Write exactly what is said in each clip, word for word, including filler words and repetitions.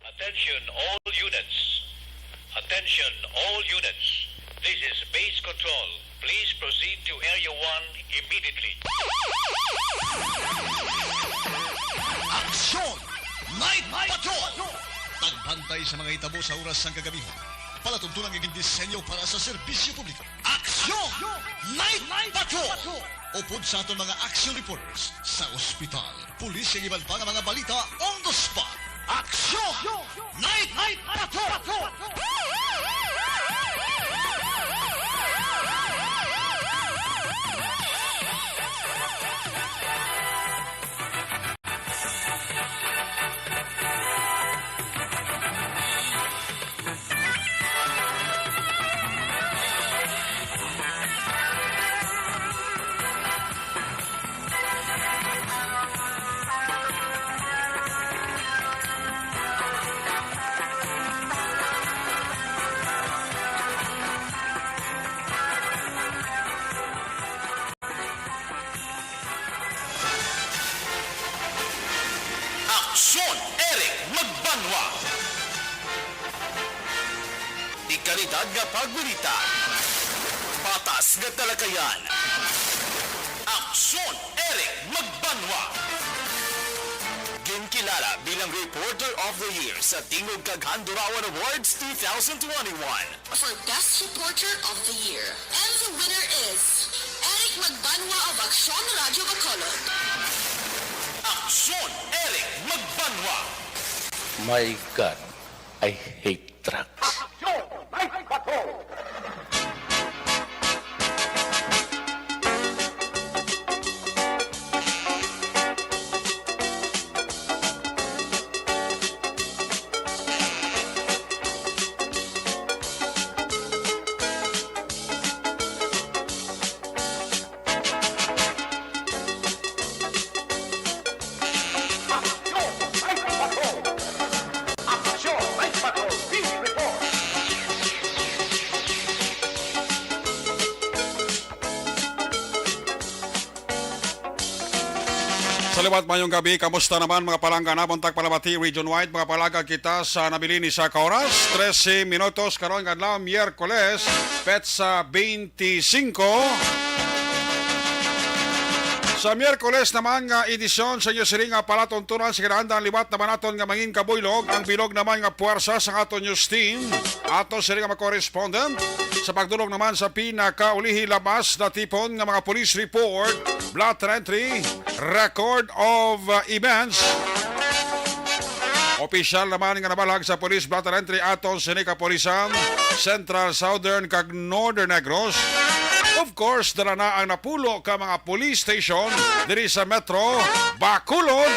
Attention all units. Attention all units. This is base control. Please proceed to Area one immediately. Aksyon! Night Patrol! Pagbantay sa mga hitabo sa oras sang kagamihan. Palatuntunan nga gindisenyo para sa serbisyo publiko. Aksyon! Night Patrol! Upod sa aton mga action reporters sa ospital, pulis, kag iban pa nga mga balita on the spot. Aksyon! Night Patrol! Aksyon, Eric Magbanwa. Dekalidad nga pagbalita. Patas nga talakayan. Aksyon, Eric Magbanwa. Ginkilala bilang Reporter of the Year sa Tingog kag Handurawan Awards two thousand twenty-one. For Best Reporter of the Year. And the winner is Eric Magbanwa of Aksyon Radyo Bacolod. Aksyon, Eric Magbanwa. My God, I hate drugs. Aksyon! May Patrol! Aksyon! May Patrol! Aksyon! May Patrol! Beat Report! Sa liwat, mayong gabi. Kamusta naman, mga palangga? Nabuntag, palabati, region-wide, mga palangga, kita sa nabilin ni sa ka oras, trese minutos, karon nga adlaw, Miyerkules, petsa twenty-five. Sa Miyerkules naman nga edisyon sa inyo sini nga palatuntunan, sa kinahanglan liwat naman naton nga mangin kabuylog, ang bilog naman nga puwersa sa aton news team, ato sini nga mga correspondent, sa pagdulong naman sa pinakaulihi labas na tipon nga mga police report, blotter entry, record of, uh, events. Opisyal naman nga nabalag sa police blotter entry aton sini kapulisan, Central, Southern, kag Northern Negros. Of course, dala na ang napulo ka mga police station diri sa Metro Bacolod.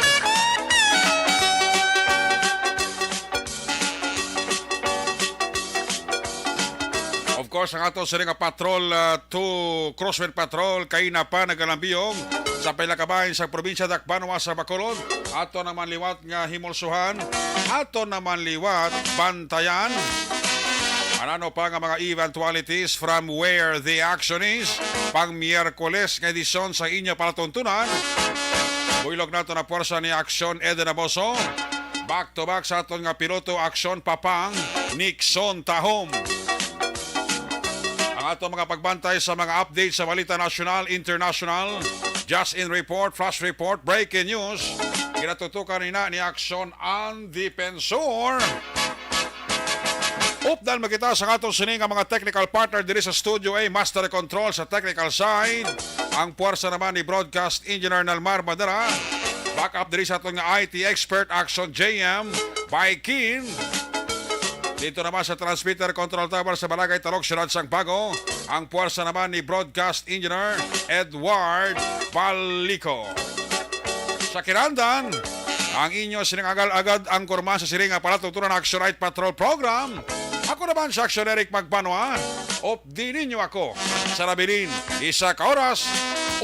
Of course, ang ato sini nga patrol, ah, to Crosswind Patrol, kaina pa nagalambiyong sa pila ka bahin sa probinsya Dakbanwa sa Bacolod. Ato naman liwat nga himulsuhan, ato naman liwat bantayan. Ano pa nga mga eventualities from where the action is? Pang Miyerkules nga edisyon sa inyo palatuntunan. Buylog nato na puwersa ni Aksyon Eden Aboso. Back to back sa aton nga piloto, Aksyon Papang Nixon Tahom. Ang ato mga pagbantay sa mga update sa balita nasyonal, international, just in report, flash report, breaking news, ginatutukan nina ni Aksyon An Defensor. Updan makita sa aton sini nga mga technical partner diri sa Studio A, Master Control sa technical side. Ang puwersa naman ni Broadcast Engineer Nalmar Madara. Backup diri sa aton nga I T expert, Action J M Baikin. Dito naman sa transmitter control tower sa Barangay Talok, Siyudad sang Bago, ang puwersa naman ni Broadcast Engineer Edward Balico. Sa kinahanglan, ang inyo sining agad-agad ang kurma sa siring nga palatuntunan, Action Night Patrol Program. Ako naman si Action Eric Magbanwa. Updi ninyo ako sa nabilin, isa ka oras,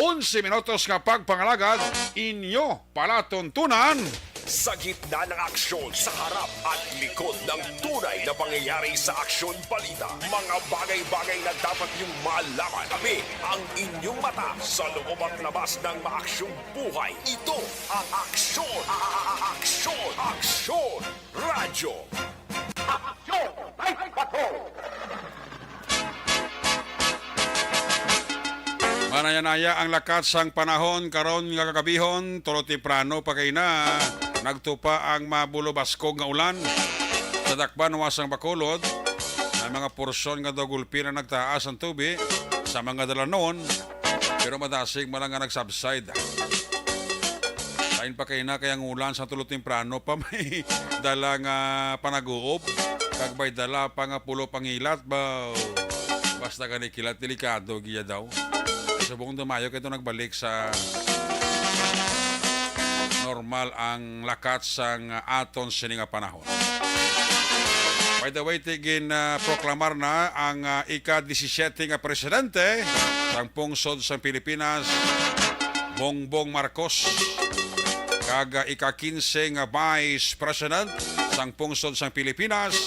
onse minutos nga pagpangalagad, inyo palatuntunan. Sa gitna ng aksyon, sa harap at likod ng tunay na pangyayari sa Aksyon Balita, mga bagay-bagay na dapat niyong malaman. Kami ang inyong mata sa loob at labas ng maaksyong buhay. Ito ang Aksyon, a- a- a- Aksyon, Aksyon Radyo. Aksyon! Ay, bato! Manaya-naya ang lakat sang panahon karon nga kagabihon, tulo temprano pa kay na nagtupa ang mabulobaskog nga ulan sa dakbanuas sang Bacolod. May mga porsyon nga daw gulpi na nagtaas ang tubi sa mga dalanon, pero madasig man lang nga nagsubside. Lain pa kay na kay ang ulan sa tulo temprano pa may dala nga panaguob, kag may dala pa nga pulo pangilat ba. Basta gani kilat, delikado giya daw. Subong dumayo kay ito nagbalik sa normal ang lakat sang aton sini nga panahon. By the way, tigin ah, proklamar na ang ah, ika-disisiete nga presidente sang pungsod sang Pilipinas, Bongbong Marcos, kag ah, ika-kinse nga vice president sang pungsod sang Pilipinas,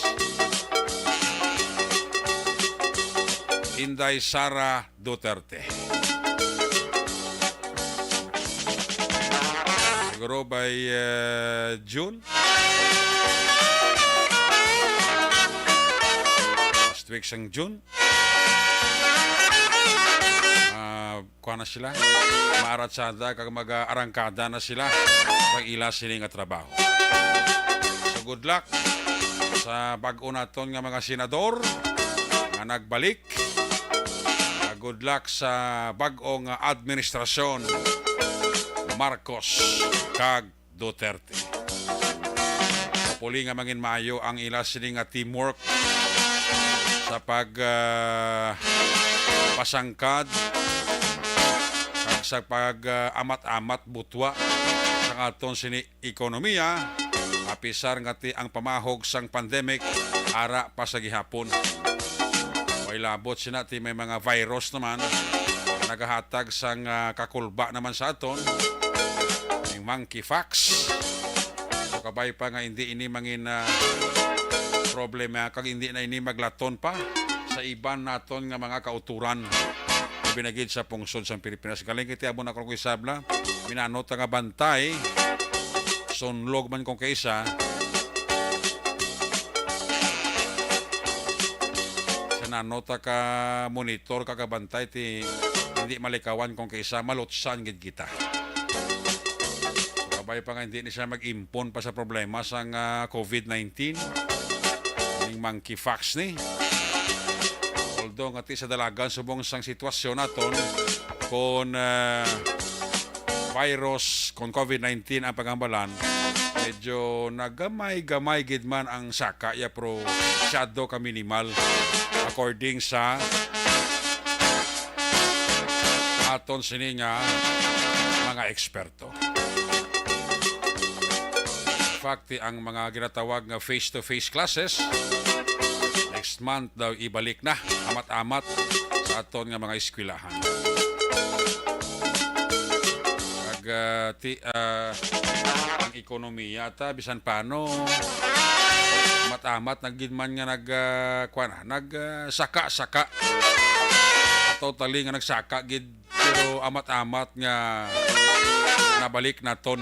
Inday Sara Duterte. Siguro by uh, June. Last week sang June. Uh, kuha na sila. Maaratsada kag mag-arangkada na sila sa ila sini nga trabaho. So good luck sa bag-o naton nga mga senador nga nagbalik. Ah, good luck sa bag-ong administrasyon Marcos kag Duterte. Hopefully nga mangin maayo ang ila sini nga teamwork sa pag ah, pasangkad kag sa pag ah, amat-amat butwa sa aton sini ekonomiya, apisar nga ti ang pamahog sang pandemic ara pa sa gihapon. May labot sina ti may mga virus naman nagahatag sang ah, kakulba naman sa aton, yung monkeypox. So kabay pa nga hindi ini mangin ah, problema kag hindi na ini maglaton pa sa iban naton nga mga kauturan, labi na gid sa pungsod sang Pilipinas. Galing kiti amo na kung isabla, minanot nga bantay, sunlog man kung kaisa. Sa nanota ka monitor ka kabantay ti hindi malikawan kung kaisa malutsan gid kita. Kabay pa nga hindi ni siya mag-impon pa sa problema sang ah, covid nineteen. Ning monkeypox ni. Although nga ti sa dalagan subong sang sitwasyon naton kon ah, virus kon covid nineteen ang pagambalan, medyo nagamay-gamay gid man ang saka ya, pero masyado ka minimal according sa aton sini nga mga eksperto. In fact, ang mga ginatawag nga face-to-face classes, next month daw ibalik na, amat-amat sa aton nga mga eskwelahan. Kag ah, ti, ah, ang ekonomiya ta bisan paano, amat-amat na gid man nga nag ah, kuwan, nag ah, saka-saka. Totally nga nagsaka gid, pero amat-amat nga nabalik naton.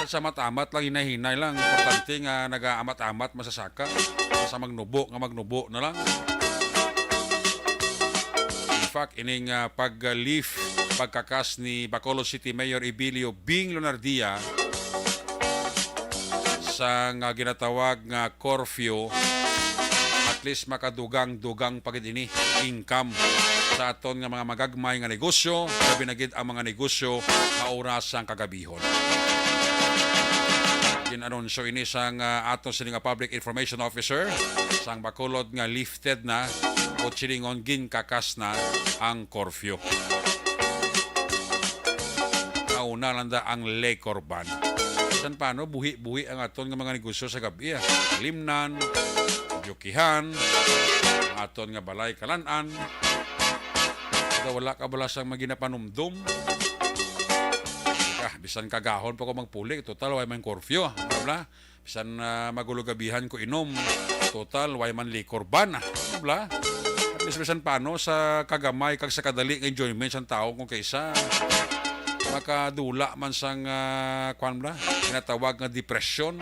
Sa amat-amat lang, hinay-hinay lang. Importante nga nagaamat-amat masasaka. Sa magnubo nga magnubo na lang. In fact, ining ah, pag-lift, pagkakas ni Bacolod City Mayor Ebilio Bing Lunardia sa nga ginatawag nga curfew, at least makadugang-dugang pa gid ini income sa aton nga mga magagmay nga negosyo, labi na gid ang mga negosyo nga oras sang kagabihon. Gin-anunsyo ini sang ah, aton sini nga Public Information Officer sang Bacolod nga lifted na o silingon ginkakas na ang curfew. Nauna lang da ang liquor ban. San paano buhi-buhi ang aton nga mga negosyo sa gabi, ah. Limnan, Jukihan, ang aton nga balay kalan-an. Pero wala ka bala sang maginapanumdum. Ah, Bisan kagahon pa ko magpuli, total way man curfew, bla bla. Bisan, ah, magulo gabihan ko inom, total way man liquor ban, bla bla. At least bisan paano sa kagamay kag sa kadali nga enjoyment sang tawo kung kaysa makadula man sang, ah, kwan bla, ginatawag nga depression,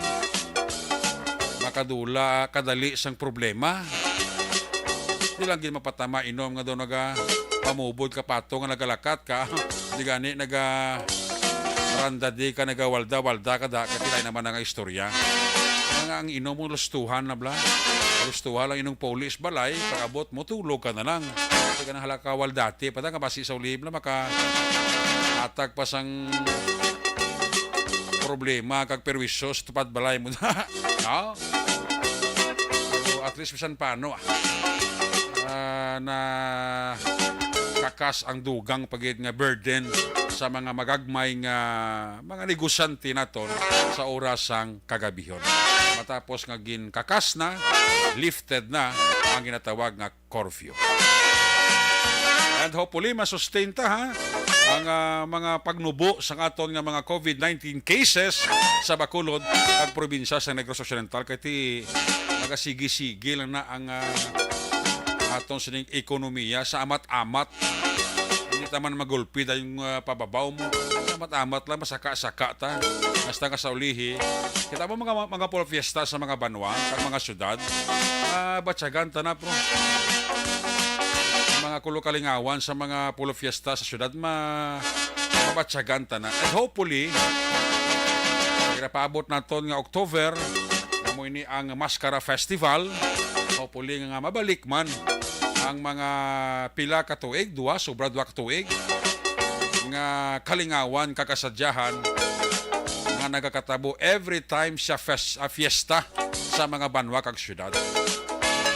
makadula kadali sang problema. Di lang gid mapatama inom nga daw naga pamubod ka pato nga nagalakat ka. Di gani naga randadi ka, nagawalda-walda ka da, kay lain naman na nga istorya. Nga ang inom mo lustuhan na bla. Lustuhan lang inom puli sa balay, pag-abot mo tulog ka na lang. Di ka nang halaka waldati pa da, nga basi sa ulib na maka hatag pa sang problema kag perwisyo sa tupad balay mo da. No? So, at least bisan paano, ah, ah, na kakas ang dugang pa gid nga burden sa mga magagmay nga mga negosyante naton sa oras sang kagabihon. Matapos nga ginkakas na, lifted na ang ginatawag nga curfew. And hopefully, masustain ta, ha, ang, ah, mga pagnubo sa aton nga mga COVID nineteen cases sa Bacolod kag probinsya sa Negros Occidental. Kay ti, magasigi-sige lang na ang, ah, aton sining ekonomiya sa amat-amat. Hindi ta man magulpi dahil yung, ah, pababaw mo. Sa amat-amat lang, masaka-saka ta. Hasta nga sa ulihi, kita mo mga, mga polo fiesta sa mga banwa, kag mga syudad, ah, batyagan ta na, bro. Mga kulo kalingawan sa mga polo fiesta sa syudad, ma-, mabatyagan ta na. And hopefully, pagkita paabot naton nga October, amo ini ang Mascara Festival. Hopefully nga mabalik man ang mga pila ka tuig, duha, sobra duha ka tuig, nga kalingawan, kakasadyahan nga nagakatabo every time sa fes-, ah, fiesta sa mga banwa kag syudad.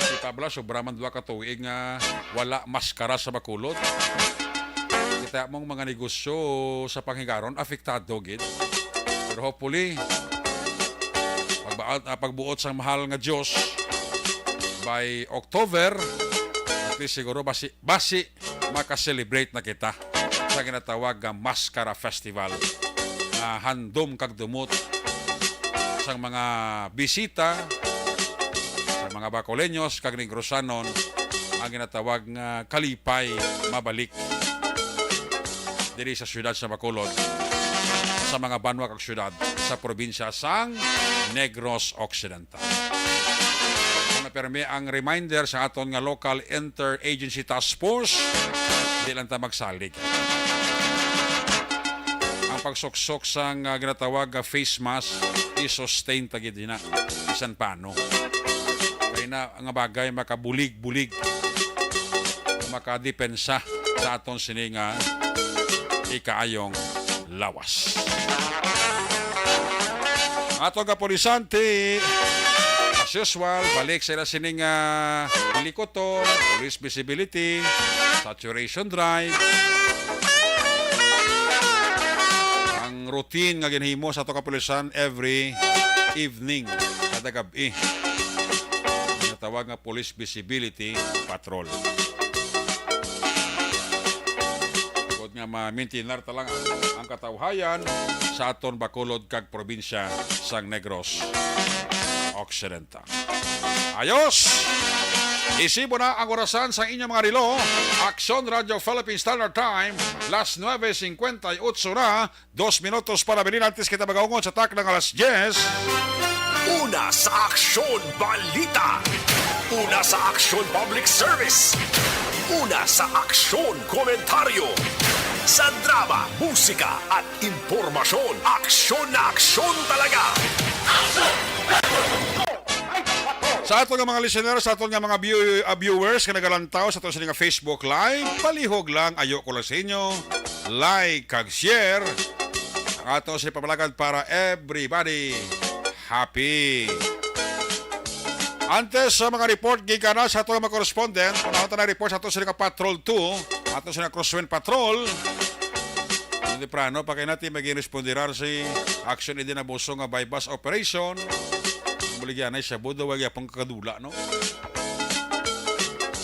Kita bala, sobra man duha ka tuig nga wala maskara sa Bacolod. Kita mong mga negosyo sa panghigaron, apektado gid. Pero hopefully, pagbaot, ah, pagbuot sang mahal nga Dios, by October, at least siguro basi, basi maka-celebrate na kita sa ginatawag nga Mascara Festival. Ah, handom kag dumot sang mga bisita, sa mga Bacoleños kag Negrosanon, ang ginatawag nga kalipay mabalik diri sa siyudad sa Bacolod, sa mga banwa kag siyudad sa probinsya sang Negros Occidental. Ano permi ang reminder sa aton nga local interagency task force, di lang ta magsalig. Ang pagsuksok sang, ah, ginatawag nga face mask, i-sustain ta gid na bisan paano. Kay na nga bagay makabulig-bulig, makadepensa sa aton sini nga ikaayong lawas. Ato nga pulisante, as usual, balik sa ila sining, ah, likuton, police visibility, saturation drive. Ang routine nga ginhimo sa ato kapulisan every evening, kada gab-i, natawag nga police visibility patrol. Tungod nga ma-maintain ta lang ang, ang katawhayan sa aton Bacolod kag probinsya sang Negros Occidental. Ayos! Isibo na ang orasan sa inyong mga relo. Aksyon Radio Philippine Standard Time, las nuebe cincuenta y ocho na, dos minutos para bilin antes kita magaungon sa takna nga alas diyes. Una sa aksyon, balita. Una sa aksyon, public service. Una sa aksyon, komentaryo. Sa drama, musika, at impormasyon, aksyon na aksyon talaga. Sa ato nga mga listener, sa ato nga mga view-, ah, viewers nga nagalantaw sa ato sini nga Facebook Live, palihog lang, ayo ko lang sa inyo, like kag share ang ato sa pamalagan para everybody happy. Antes sa mga report gikan na sa ato nga mga correspondent, panahon ta na report sa ato sini nga Patrol two, ato sini nga Crosswind Patrol. Temprano pa kay natin maging respondirar si action, hindi na buso nga buy-bust operation. Maligyanay siya, budo, wag yapang kakadula, no?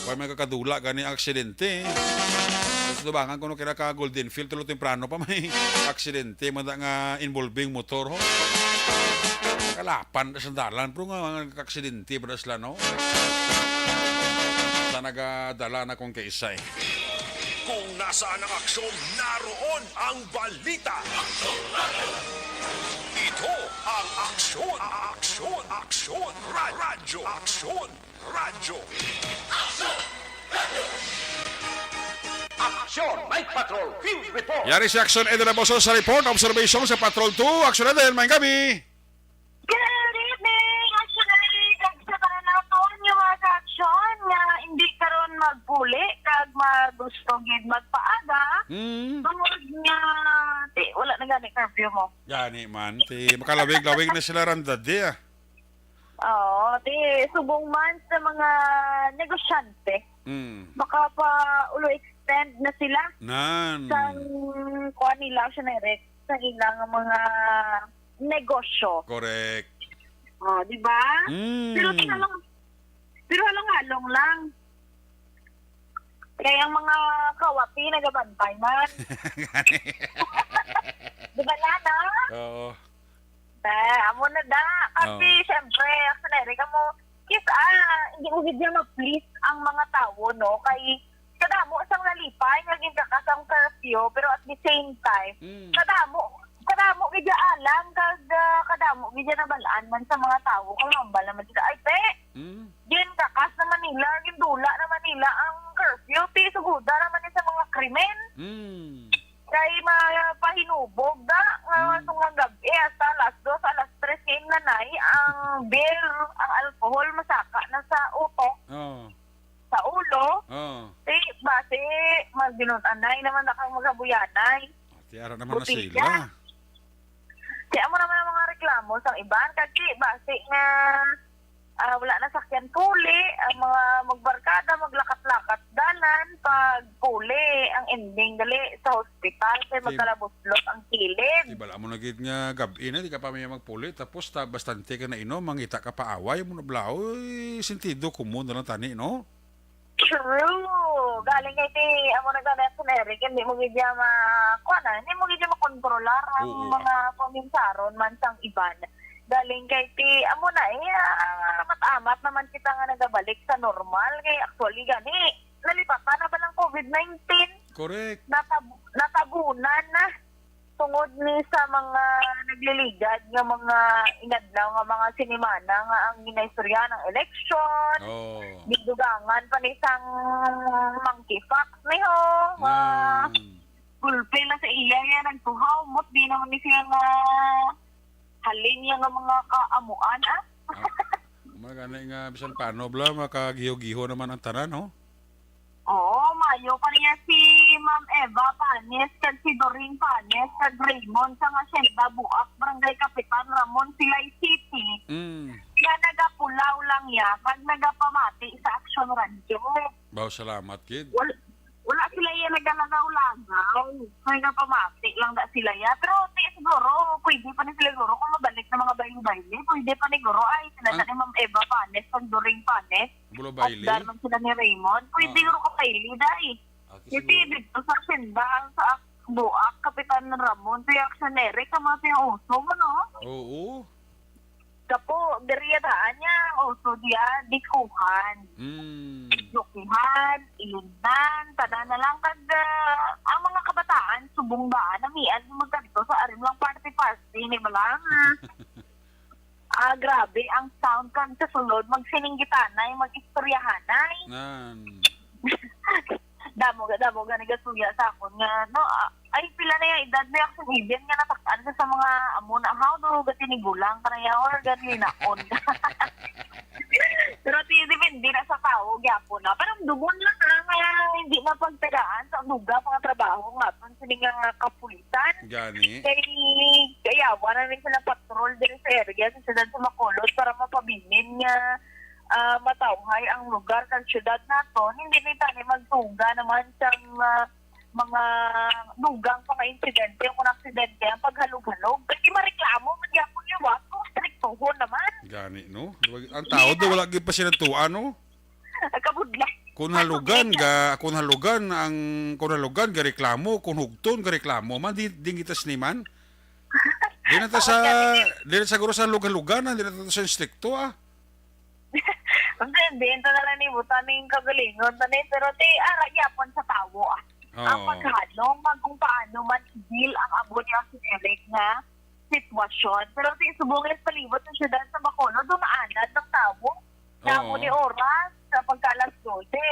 Wag may kakadula, gani aksidente. Sa tubangan, kuno kila ka Golden Field, tulo temprano pa may aksidente man nga involving motor, ho. Kalapan na sa dalan, pero nga, mga aksidente pa na sila, no? Sa nagadala na kung kaisa, eh. Kung nasaan ang aksyon, naroon ang balita. Ito ang Aksyon, Aksyon, Aksyon, Ra-, Radyo, Aksyon, Radyo. Aksyon, Night Patrol, Field Report. Yari si Aksyon Eden Aboso sa report, observation sa Patrol two. Aksyon Eden, may gabi. Good evening, Aksyon Eden, kag sa tanan naton nga mga ka-aksyon nga hindi karon magpuli kag magusto gid magpaaga. Mm. Tungod nga, ti, wala na gani curfew mo. Gani man, ti, makalawig-lawig na sila ran dadi, ah. Oo, ti, subong man sa mga negosyante. Mm. Makapa-ulo extend na sila Nan. sang kuan nila, Aksyon Eden, sa ilang mga negosyo. Correct. Oh, di ba? Mm. Pero ti, halong, pero halong-halong lang. Kaya ang mga kawati nagabantay man. Di ba, Lana? Oo. Eh, amo na da. Kasi, Oo. syempre, Aksyon Eden, kamo, yes, ah, hindi mo gid niya ma-please ang mga tawo, no? Kay, kadamo sang nalipay nga ginkakas ang curfew, pero at the same time, Mm. kadamo, kadamo gid ya alang, kag, ah, kadamo gid ya nabalaan man sa mga tawo. Kay hambal naman sila, "Ay, te, Mm. ginkakas naman nila, gindula naman nila ang curfew, ti, suguda naman ni sa mga krimen." Mm. Kay mapahinubog da, nga Mm. sungang gab-i, hasta alas dos, alas tres, kay nanay, ang beer, ang alcohol, masaka na sa utok. Oo. sa ulo, Oo. ti, basi, magbinutanay naman na kang magabuyanay. Ti, ara naman na Buti sila. ka. Ti, amo naman ang mga reklamo sang iban. Kag ti, basi nga, ah, wala na sakyan puli, ang mga magbarkada, maglakat-lakat dalan, pag puli, ang ending, dali, sa hospital, kay Ti, magkalabuslot ang kilid. Ti, bala mo na gid nga gab-i na, di ka pa may magpuli, tapos ta, bastante ka na inom, mangita ka pa away, mo na bala, uy, sentido común na lang tani, no? True. Galing kay ti, amo na gani, Aksyon Eden, hindi mo gid ya ma-, kuwan na, hindi mo gid ya makontrolar ang Oo. mga kuminsaron man sang iban. Galing kay ti, amo na eh, ah, amat-amat naman kita nga nagabalik sa normal. Kay actually gani, nalipatan na ba ng covid nineteen? Correct. Natab-, natabunan na. Tungod ni sa mga nagliligad nga mga inadlaw nga mga sinimana nga ang ginaistorya ng eleksyon, Oh. gidugangan pa ni sang monkeypox ni ho, nga Nan. gulpi na sa iya, nga nagtuhaw, mot di naman ni siya nga halin niya nga mga kaamuan, ah. Ah, mga gani nga, bisan paano, bla, makagiho-giho naman ang tanan, no? Oo, mayo pa niya si Ma'am Eva Panes, kag si Doreen Panes, kag Raymond sa Hacienda Buak, Barangay Kapitan Ramon, Silay City. Mm. Nga nagapulaw lang niya, kag nagapamati sa Action Radio. Baw, salamat, kid. Wal-, wala sila iya nagalagaw-lagaw. May napamati lang da sila iya. Pero ti, siguro, pwede pa ni sila siguro kung mabalik na mga baile-baile. Pwede pa ni guro ay sila Ang na ni Ma'am Eva Panes, kag Doreen Panes. Bulo baile? At dan man sila ni Raymond. Pwede Oo. siguro ka baile, day. Ah, Kasi siguro. dito sa Hacienda, sa Ak-, Buak, Kapitan Ramon, si Action Eric, ang mga pinauso mo, no? Oo. Kapo, diri daan niya, ang uso diya, dikuhan. Mm. Dukihan, ilindan, tanan na lang kag, ah, ang mga kabataan, subong ba, namian magkadto sa arim lang party-party, ni Malanga. Ah, grabe ang sound kan sa sulod, magsininggitanay, mag-istoryahanay. Nan. Damo ga, damo gani gasuya sa akon nga, no, ah, ay, pila na yung edad na yung even nga natak-an ka sa mga amo na, how do, gati ni gulang ka na yan, or gani naon. Pero ti, depende na sa tao, gyapon na. Pero dugon lang, ah, nga hindi na pagtagaan sa duga, mga trabaho nga, aton sini nga kapulisan. Gani. Kay, kayawa na rin sila patrol diri sa area, sa siyudad sa Bacolod, para mapabilin nga, ah, matawhay ang lugar kag siyudad naton. Hindi ni tani magtuga naman sang, ah, mga dugang pa nga insidente o kung aksidente ang paghalog-halog. Kasi mareklamo man gyapon yung wato, striktohon naman. Gani, no? Ang tao do, wala gid pa sila tuwa, no? Ang kabudlay. Kung halugan ga, kung halugan ang, kung halugan ga reklamo, kung hugton ga reklamo man, di, di kita siniman. Di na ta sa, di na siguro sa halug-halugan, ah, di na ta sa instrikto, ah. Ang sentimiento na lang ni buta ning kagalingon tani, pero ti ara gyapon sa tawo, ah. Ang Oo. Paghalong man kung paano man i-deal ang amo ni ang generic nga sitwasyon. Pero ti subong lang palibot sa syudad sa Bacolod, dumaanad ng tawo. Namo Oo. Ni oras sa pagka alas dose,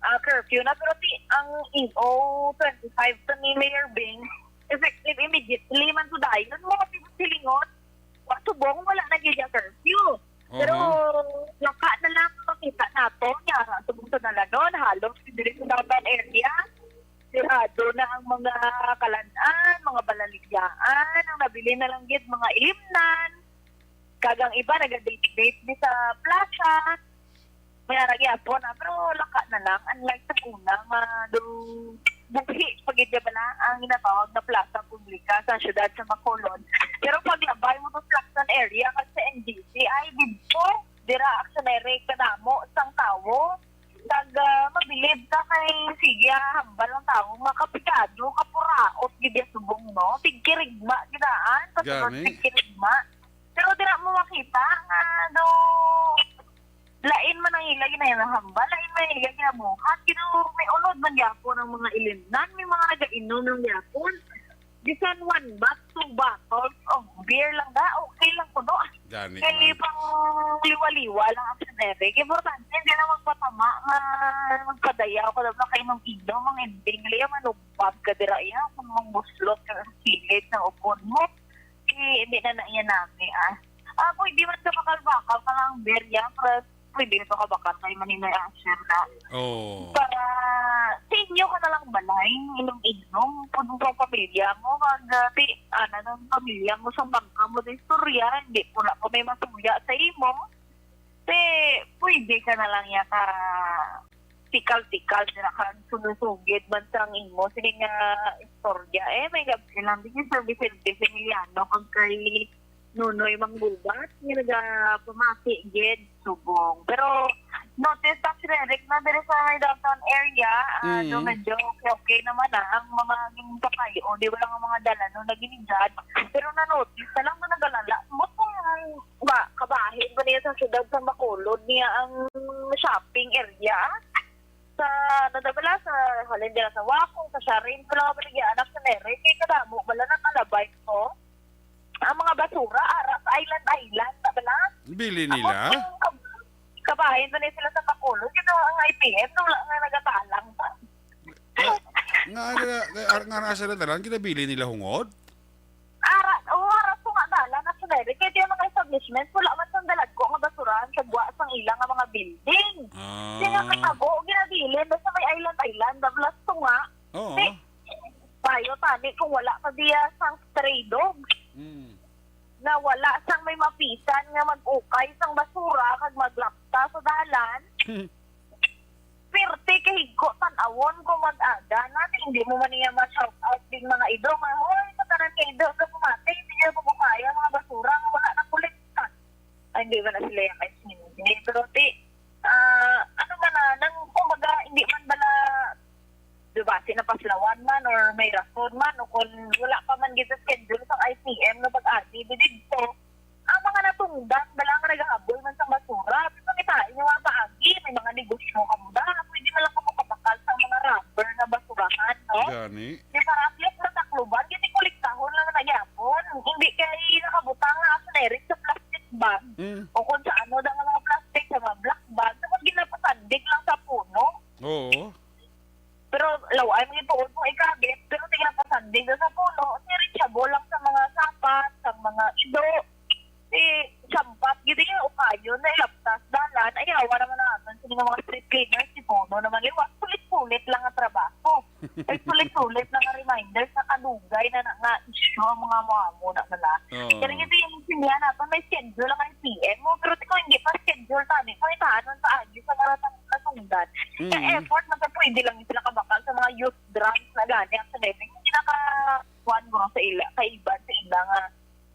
ah, curfew na. Pero ti ang E O twenty-five to ni Mayor Bing, effective immediately man to dayon mo, ti silingon. Wa subong, wala na gyud ang curfew. Pero Oho. Laka na lang makita nato nga subong sa Dalanon, halos diri sa downtown area, sirado na ang mga kalan-an, mga balaligyaan, ang nabili na lang gid mga ilimnan, kag ang iba naga-date-date di sa plaza. May ara gyapon, ah, pero laka na lang, unlike sa una nga do buhi pa gid bala ang ginatawag na plaza publika sa siyudad sa Bacolod. Pero paglabay mo sa Plaza area kag sa N G C, ay didto dira aksyonere kadamo sang tawo. Kag, ah, mabilib ka kay sige, ah, hambal ang tawo, makapigado, kapuraot gid ya subong, no? Tigkirigma gidaan, pasunod Gani. Tigkirigma. Pero dira mo makita nga do lain man ang ila ginahambal, lain man ang ila ginabuhat. Kino may unod man gyapon ang mga ilimnan, may mga nagainom lang gyapon. Bisan one bat, two bottles of beer lang da, okay lang kuno. Gani Kay man. Pang liwa-liwa lang ang sinere. Kay importante, hindi lang magpatama nga magpadayaw ka daw na kainom-inom ang ending. Liya, manugbab ka dira iya. Kung mangbuslot ka sa kilid ng upod mo, eh, hindi na na iya nami, ah. Ah, pwede man ka bakal-bakal ka lang beer, ya, pero pwede na to kabakal kay manimay asher na. Oh. Para sa inyo ka na lang balay, inom-inom, pud sa pamilya mo, kag, ah, ti, ana ng pamilya mo sa bangka mo sa istorya, hindi po na po may masuya sa imo. Ti, pwede ka na lang ya ka tikal-tikal na ka sulusugid man sang imo. Sige nga, istorya. Eh, may gabi lang din yung Sir Vicente Emiliano, kag kay Nonoy Manggubat, nga nagapamati gid subong. Pero notice ta, Sir Eric, na diri sa may downtown area, ah, Mm. do medyo okay, okay naman na ang mga ginpakayo, di ba lang ang mga dalanon na ginigad. Pero na-notice na lang na nagalala. Mo kung ba, kabahin ba niya sa syudad sa Bacolod niya ang shopping area? Sa, ano na bala, sa halin dira sa Waco, sa Sharin, wala ka ba nag-ianap sa Nere? Kay kadamo bala nang kalabay ko. Ang mga basura, ara sa island-island na bala. Bili nila? Ako, kab-, kabahin ba niya sila sa Bacolod? Kaya ang I P M, wala nga nagatalang pa. Nga, nga, nga, nga, nga sila dalan, kinabili nila hungod? Ara, o, ara po nga dalan, actually. Kaya di ang mga establishment, wala man sang dalag ko nga basurahan sa gwa sang ilang nga mga building. Ah. Kaya nga katago, ginabilin, basta may island-island, na plus to nga. Oo. Di, bayo tani kung wala pa diya sang stray dogs. Mm. Na wala sang may mapisan nga mag-ukay sang basura kag maglapta sa dalan. Pirti ka higko tan-awon kung mag-aga na, hindi mo man niya ma-shout out din mga ido nga, "Hoy, sa tanan nga ido nga pumati, hindi niyo pumukaya mga basura nga wala na kolekta." Ay, hindi man na sila yung S M D. Pero ti, ah, ano man na, nang, kumbaga, hindi man bala, di ba, sinapaslawan man or may rason man, o kung wala pa man gid sa schedule sa I C M na pag-agi, di dito, ang mga natungdan, bala nga nagahabol man sa basura, pero kita inyo nga paagi, may mga negosyo ka mo da, pwede man lang ka makabakal sa mga rubber na basurahan, no? Gani. Di para at least matakluban, kasi kolektahon lang na gyapon. Hindi kay nakabutang nga ako na sa plastic bag. Mm. O kung sa ano daw nga mga plastic, sa mga black bag, tapos ginapasandig lang sa puno. Oo. Pero law-ay man yung tuod mo ikabit, pero tingnan pasandig na sa puno, ni reachable lang sa mga sapat, sa mga ido. Si sampat, gid yung ukayon na ilaptas dalan, ay, awa naman na aton sa mga street cleaners, si puno naman liwat, sulit-sulit lang ang trabaho. Ay, sulit-sulit lang ang reminder sa kadugay na, na nga issue ang mga amo-amo na pala. Oo. Kaya gid yung simya natin, may schedule lang ang I P M mo, pero kung hindi pa schedule, tani, kung itaanon pa agi sa mga tang-, nasungdan. Mm. Kaya effort, man sa pwede lang yung pinakabakal sa mga youth drums na gani, ang sa Netflix, hindi naka-, kuwan mo sa ila, kaiban sa ila nga,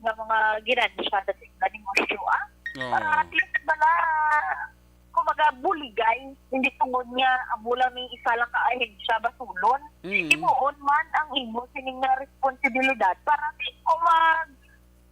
nga mga ginansya sa sila negosyo, ah. Oo. Para at least bala, kumbaga, nabuligay, hindi tungod nga amo lang ning isa lang ka ahensya basulon. Mm. Himuon man ang imo sining nga responsibilidad para di ko mag,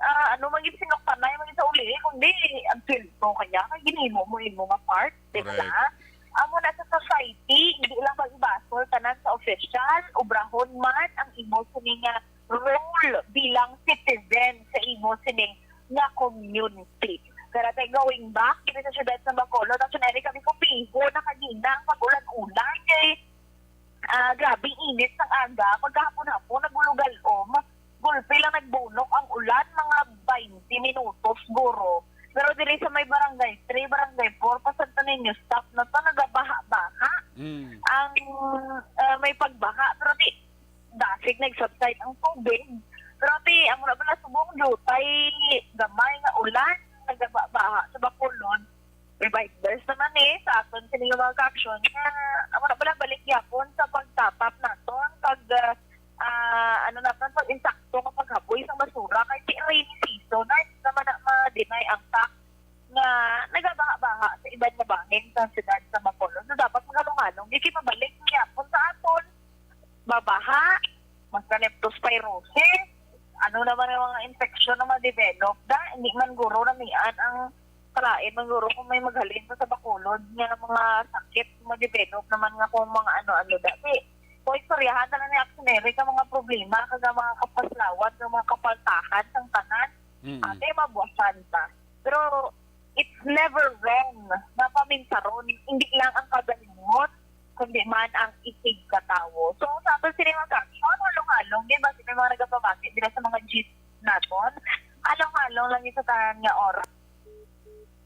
ah, ano, maging sinuktanay, maging sa uli, kundi ang sweldo kanya, kay ginhimo mo imo nga part, di ba? Correct. Amo na sa society, hindi lang pag-ibasol tanan sa official, obrahon man ang imo sining nga role bilang citizen sa imo sining nga community. Pero tayo going back, dito sa siyudad sa Bacolod, actually, kami kupiho na kagina ang pag-ulan-ulan kay, ah, grabing init sang aga. Pagkahapon-hapon, nagulugal-om. Gulpi lang nagbunok ang ulan, mga twenty minutos, guro. Pero diri sa may barangay three, barangay four, pa Santo Niño, stop na to, nagabaha-baha. Mm. Ang, ah, may pagbaha, pero di, dasig nag-subside ang tubig. Pero ti, amo na ba na subong jutay, gamay nga ulan, nagabaha sa Bacolod. May bikers naman eh, sa aton sini nga mga ka-aksyon, nga amo na pala balik gyapon sa pagtatap naton, pag, ah, ah, ano naton, pag insakto nga paghaboy sang basura, kay ti rainy season, ay, naman na ma-deny ang fact nga nagabaha-baha sa iban nga bahin sa siyudad sa Bacolod. So, dapat magalong-along, di kay mabalik gyapon sa aton, mabaha, magka-leptospirosis, ano naman ang mga infection na ma-develop da, hindi man guro namian ang kalain man guro kung may maghalin pa sa Bacolod nga mga sakit ma-develop naman nga kung mga ano-ano da. Di, kung istoryahan na lang ni Action Eric ang mga problema, kag ang mga kapaslawat, ang mga kapaltahan, sang tanan, Mm. ate, mabuwasan ta. Pero it's never wrong na paminsaron, hindi lang ang kagalingon, kundi man ang isigkatawo. So, sa aton sini mga ka-aksyon, halong-halong, di ba, sila mga nagapamati dira sa mga jeep naton, halong-halong lang yung sa tanan nga oras.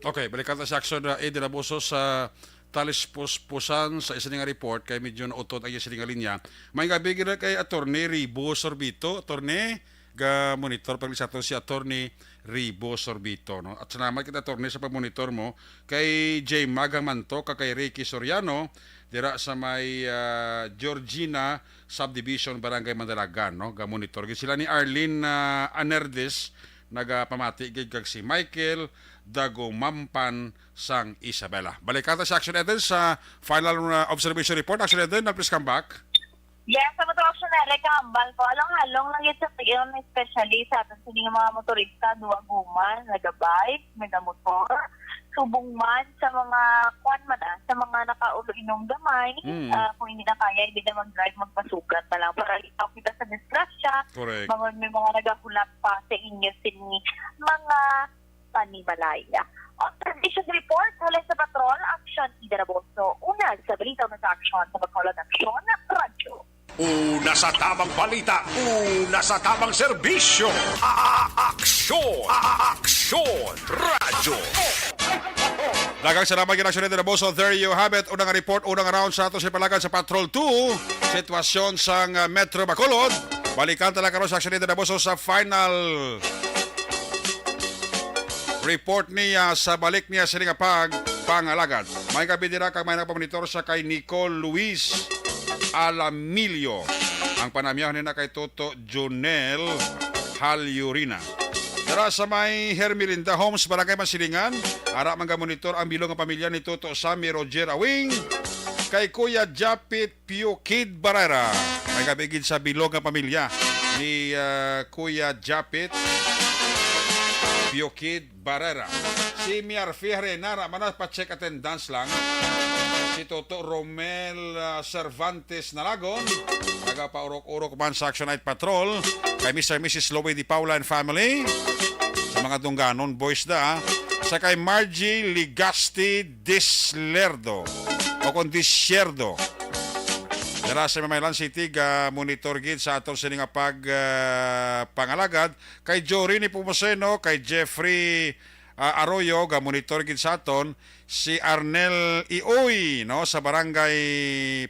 Okay, balikan ta si Action, uh, Eddie Raboso sa talispuspusan sa isa nga report kay medyo nautod ang iya sining nga linya. May gabi gid kay Attorney Ribo Sorbito. Attorney, ga-monitor pa sa ato si Attorney Ribo Sorbito, no? At salamat kita, Attorney, sa pag-monitor mo kay J Mag Hamanto, kag kay Ricky Soriano dira sa may, ah, Georgina Subdivision, Barangay Mandalagan, no? Ga-monitor gid sila ni Arlene, ah, Anerdes, nagapamati gid, kag si Michael Dagumampan sang Isabela. Balikan ta si Action Eden sa final, uh, observation report. Action Eden, now please come back. Yes, sa motor Action Eden, kahambal po. Halong-halong lang yun sa tion, especially sa aton sini nga mga motorista, duwa guma, nagabike, nagamotor. Subong man sa mga, kwan man, ah, sa mga nakaulo inom gamay, Mm. ah, kung hindi na kaya, hindi na mag-drive, magpasugat na lang. Para litaw kita sa disgrasya, Correct. Mga, may mga nagahulap pa sa inyo sini mga panimalay. Observation report mula sa Patrol, Action Ida Raboso. Una sa balita, una sa aksyon sa Bacolod Aksyon Radyo. Una sa tamang balita, una sa tamang serbisyo. A-, aksyon, a-, aksyon, radyo. Daghang salamat gid, Action Ida Raboso. There you have it. Unang report, unang round sa ato sa palagad sa Patrol two. Sitwasyon sa, uh, Metro Bacolod. Balikan ta lang karon sa Action Ida Raboso sa final report niya sa balik niya sini nga pag-, pangalagad. May gabi dira kag may nagpamonitor sa kay Nicole Luis Alamillo. Ang panamyaw nina kay Toto Jonel Halyurina. Dara sa may Hermelinda Homes, Barangay Masilingan, ara man ga-monitor ang bilog nga pamilya ni Toto Sammy Roger Awing kay Kuya Japit Pio Kid Barrera. May gabi gid sa bilog nga pamilya ni, ah, Kuya Japit Pio Kid Barrera. Si Miarfi Harena, ra man na pa-check attendance lang. Si Toto Romel, ah, Cervantes Nalagon, nagapaurok-urok man sa Action Night Patrol. Kay Mister and Missus Louie Di Paula and family, sa mga Dungganon boys da, ah. Sa kay Margie Ligaste Dislerdo, o kung Disyerdo. Dira sa Mamaylan City, ga-monitor gid sa aton sini nga pag, ah, pangalagad. Kay Jory Nepomuceno, kay Jeffrey, ah, Arroyo, ga-monitor gid sa aton. Si Arnel Ioy, no, sa Barangay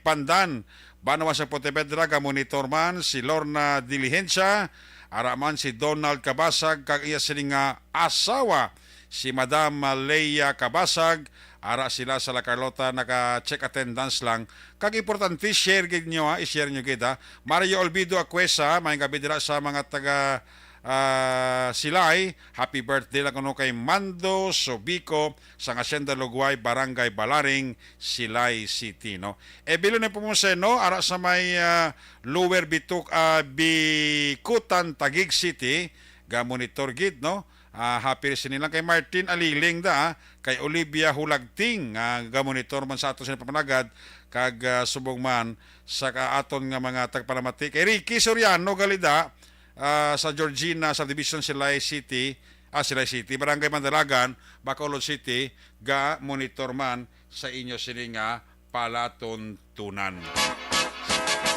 Pandan, Banwa sa Pontevedra, ga-monitor man. Si Lorna Diligencia, ara man si Donald Cabasag, kag iya sini nga asawa, si Madam Leia Cabasag, ara sila sa La Carlota, naka-check attendance lang. Kag importante, share gid nyo, ha, i-share nyo gid, ha. Mario Olvido Acuesa, may gabi dira sa mga taga, ah, Silay. Happy birthday lang kuno kay Mando Sobico sa Hacienda Lugway, Barangay Balaring, Silay City, no? Evelyn Nepomuceno, ara sa may, ah, Lower Bituk-, ah, Bicutan, Taguig City, ga-monitor gid, no? Ah, happy listening lang kay Martin Aliling da, ah, kay Olivia Hulagting, ah, ga-monitor man sa aton sa pamagad, kag, ah, subong man sa ka-, aton nga mga tagpalamati. Kay Ricky Soriano gali da, ah, sa Georgina Subdivision, Silay City, ah, Silay City, Barangay Mandalagan, Bacolod City, ga-monitor man sa inyo sini nga palatuntunan.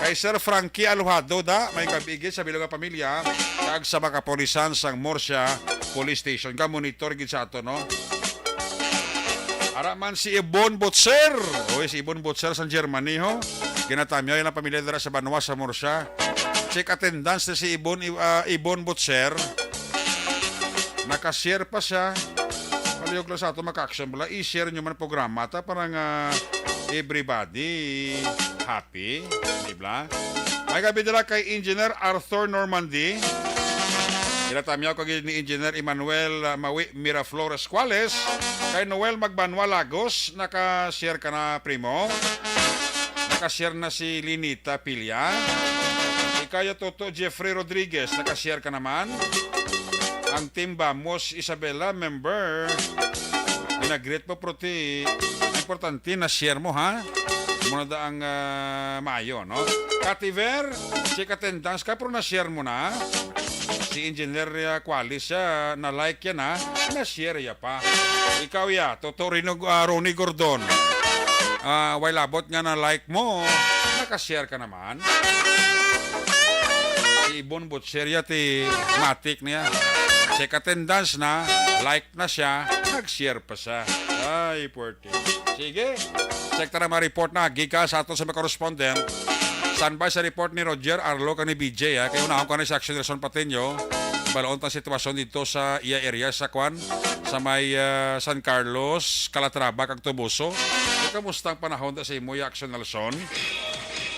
Kay Sir Frankie Alojado da, may gab-i gid sa bilog nga pamilya, kag sa mga kapulisan sang Murcia Police Station. Ga-monitor gid sa ato, no? Ara man si Ibon Butcher. Oy, si Ibon Butcher sa Germany, ho. Ginatamyaw ang pamilya dira sa banwa sa Murcia. Check attendance na si Ibon, ah, Ibon Butcher. Naka-share pa siya. Palihog lang sa ato, maka-action bala. I-share nyo man ang programa ta para nga everybody happy. Di ba? May gab-i dira kay Engineer Arthur Normandy. Ginatamyaw kag ni Engineer Emmanuel, ah, Mawi Miraflores Cuales. Kay Noel Magbanwa Lagos, naka-share ka na, primo. Naka-share na si Linita Pilia. Ikaw ya, Toto Jeffrey Rodriguez, naka-share ka naman. Ang Team Vamos Isabela, member. Ginagreet mo, pero ti, importante na-share mo, ha? Muna da ang, ah, maayo, no? Kativer, check attendance ka, pero na-share mo na. Si Engineer, ah, Qualis, siya, na-like yan, ha? Na-share ya pa. Ikaw ya, Toto Rino, ah, Ronnie Gordon. Ah, way labot nga na-like mo, naka-share ka naman. Si Ibon Butcher ya, ti matik niya. Check attendance na, like na siya, nag-share pa siya. Ay, puwerte. Sige. Check ta na mga report na gikan sa ato sa mga correspondent. Standby sa report ni Roger Arlo kag ni B J, ha. Kay unahon ko na si Action Nelson Patino. Balaon tang sitwasyon dito sa iya area sa kwan, sa may, ah, San Carlos, Calatrava kag Toboso. Kay kamusta ang panahon da sa imo, ya Action Nelson?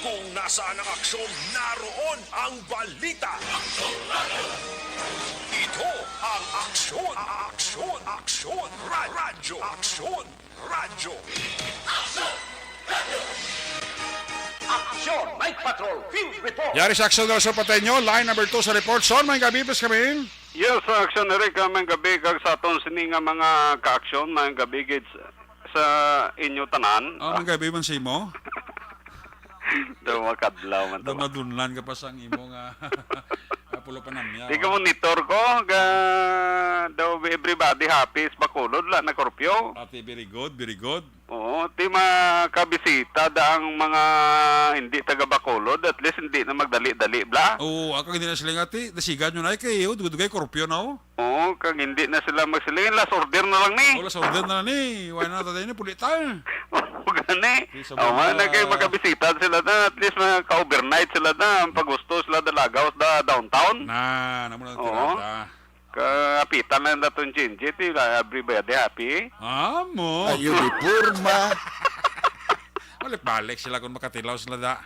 Kung nasaan ang aksyon, naroon ang balita. Ito ang Aksyon, Aksyon, Aksyon, Ra-, Radyo, Aksyon, Radyo. Aksyon, Night Patrol, Field Report. Yari sa Aksyon Nelson Patino, line number two sa report. Son, may gabi, please kami. Yes, Aksyon Eric, ah, may gabi kag sa aton sini nga mga ka-aksyon, may gabi gid sa inyo tanan. Oh, may gabi man sa imo. Daw makadlaw man to. Daw madunlan ka pa sang imo nga, ah, pulo pa namya, Di ka oh. Monitor ko, ga, daw everybody happy sa Bacolod, la na curfew. Ate, very good, very good. Oo, ti makabisita da ang mga hindi taga Bacolod, at least hindi na magdali-dali, bla? Oo, ako hindi na sila nga, ti, dasigan nyo na, eh, kay, oh, dugay-dugay, curfew na, oh. Oo, kag hindi na sila magsiling, last order na lang ni. Oh, last order na lang ni. Wala na tayo ni, puli tayo. Oo, gani. Di sa Oo, mga na kay makabisita sila na, at least makaka-overnight sila na, ang pagusto sila dalagaw sa downtown. Na, namo na Oo. Tirada. Kapitan lang na itong G N G, ti, everybody happy. Amo. Ayo, di porma. Balik-balik sila kung makatilaw sila da.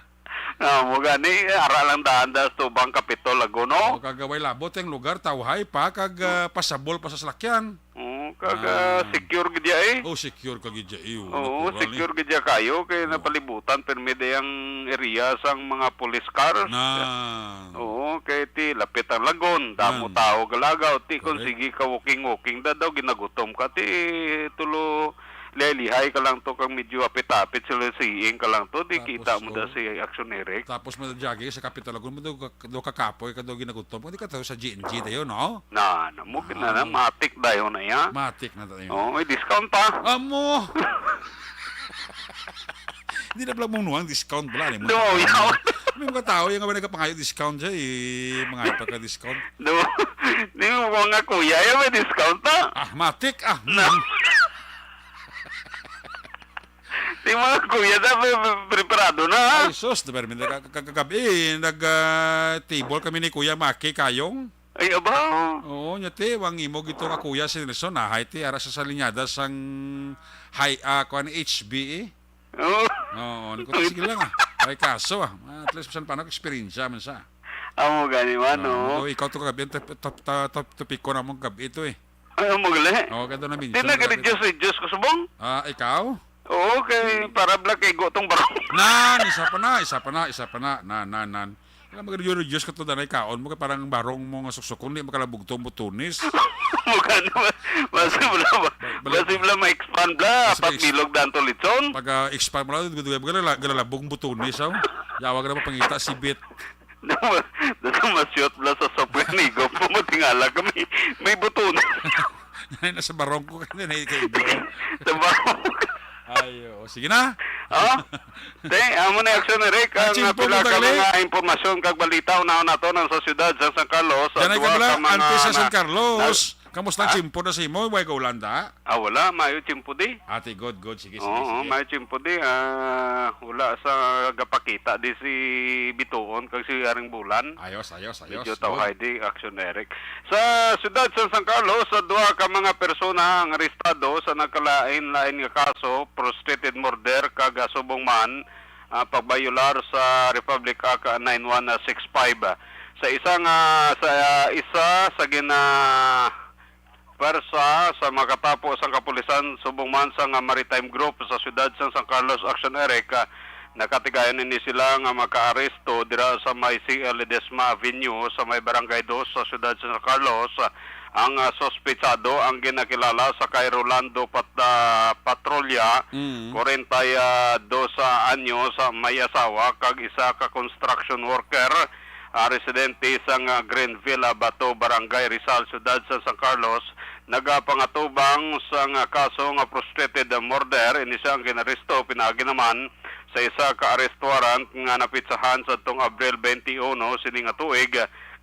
Ah, mo gani, ara lang daan da sa tubang Kapitol, Laguno. O, kagaway labot ang lugar, tawhay pa, kag, ah, pasabol pa sa salakyan. Oo, kag, ah, Ah. secure gid ya, eh. Oh, secure ka gid ya, eh, oh. Oo, natural, secure eh. Gid ya kayo, kay Oh. napalibutan, permi day ang area sang mga police car. Na. Oo, kay ti lapit ang Lagon, damo Yan. Tao galagaw, ti kung Correct. Sige ka walking-walking da daw, ginagutom ka, ti tulo Lelihay ka lang to kag medyo apit-apit sila, siing ka lang to, di Tapos, kita mo da oh, si Action Eric. Tapos mo jogging sa Kapitol Lagun mo, do, do kakapoy ka do ginagutom. Di ka to sa G N G tayo, no? Na, na mo, Ah. na, na, matik dayon na ya. Matik na tayo. Oh, may discount pa. Amo! Hindi na pala mong nuwang discount, wala, ni mo. No, yaw. May mga tao, yung nga ba nagkapangayo discount siya, eh, mga pa ka discount. No, di mo mga kuya, yung may discount na. Ah, matik, ah. No. Mm. Di mga kuya, da, pre-, pre-, preparado na, ha? Ay, sus, di ba, nagka-, ka-, kagabi, nag, ah, table kami ni Kuya Maki Kayong. Ay, aba. Oo, nya, ti, wang imo gito nga kuya si Nelson, ah, hay, ti, ara sa salinyada sang hay, ah, kuan, H B, eh. Oo. Oo, ni ko, sige lang, ah. Ay, kaso, ah, at least, bisan paano, eksperyensya man sa. Amo gani man, Ah, no? Ikaw to kagabi, ang tap-, tap-, tap-, topiko namon kagabi ito eh. Ay, amo gali. Oo, kaya ito na-mention Di na kagabi. Reduce, reduce ko subong? Ah, ikaw? Oo, kay para bla kay gutong barong. Nan, isa pa na, isa pa na, isa pa na. Nan, nan, nan. Kaya mag-reduce ka to, danay kaon mo, kay parang barong mo nga suksukon, di makalabog to, butunis. Mukha na, mas-, mas-, bla, Balik. Mas-, bla, ma-expand, bla, Mas-, pag ex-, milog dan to litson. Pag, ah, expand mo lang, gala-, gala-, galalabog ang butunis, oh. Yawa ka na mapangita, sibit. Dato ma-shoot bla sa software ni Gob, matingala kami, may butunis. Yan, nasa barong ko kanina, eh, kay Gob. Sa barong. Ay, oo. Sige na. Oh? Te, amo na action, Eric. Ah, Ang, ah, chimpo pila mo ka dali. Mga impormasyon kag balita, unahon nato nang sa siyudad sa San Carlos, sa Yan ay duwa kabla, ka mga antes sa San na-, Carlos. na-, Kamusta ang Ha? Chimpo na sa imo? Way ka Ulanda? Ah, wala. Mayo chimpo di. Ate, good, good. Sige, sige, Oo, sige. Mayo chimpo di. Ah, wala sa gapakita di si Bituon kag si Aring Bulan. Ayos, ayos, ayos. Medyo Good. Tawhay di, Action Eric. Sa siyudad sa San Carlos, sa duha ka mga persona ang arestado sa nagkalain-lain nga kaso, frustrated murder kag, ah, subong man, ah, pagbayular sa Republic Act nine one six five. Sa isa nga, sa, ah, isa sa gina-, pwersa sa makatapo sang kapulisan subong man sang Maritime Group sa siyudad sang San Carlos Action Eric, ah, nakatigayon ini sila nga makaaresto dira sa may C L Ledesma Avenue sa may Barangay Dos sa siyudad sa San Carlos. Ang, ah, suspetsado ang ginakilala sa kay Rolando Pat-, ah, Patrolya, Mm. kwarenta y dos anyos, ah, may asawa kag isa ka construction worker, ah, residente sang, ah, Greenville, ah, Bato, Barangay Rizal, Siyudad sa San Carlos, nagapangatubang sang, ah, kaso nga frustrated murder. Ini siya ang ginaresto pinaagi naman sa isa ka arrest warrant nga napitsahan sa tong Abril twenty-one sini nga tuig,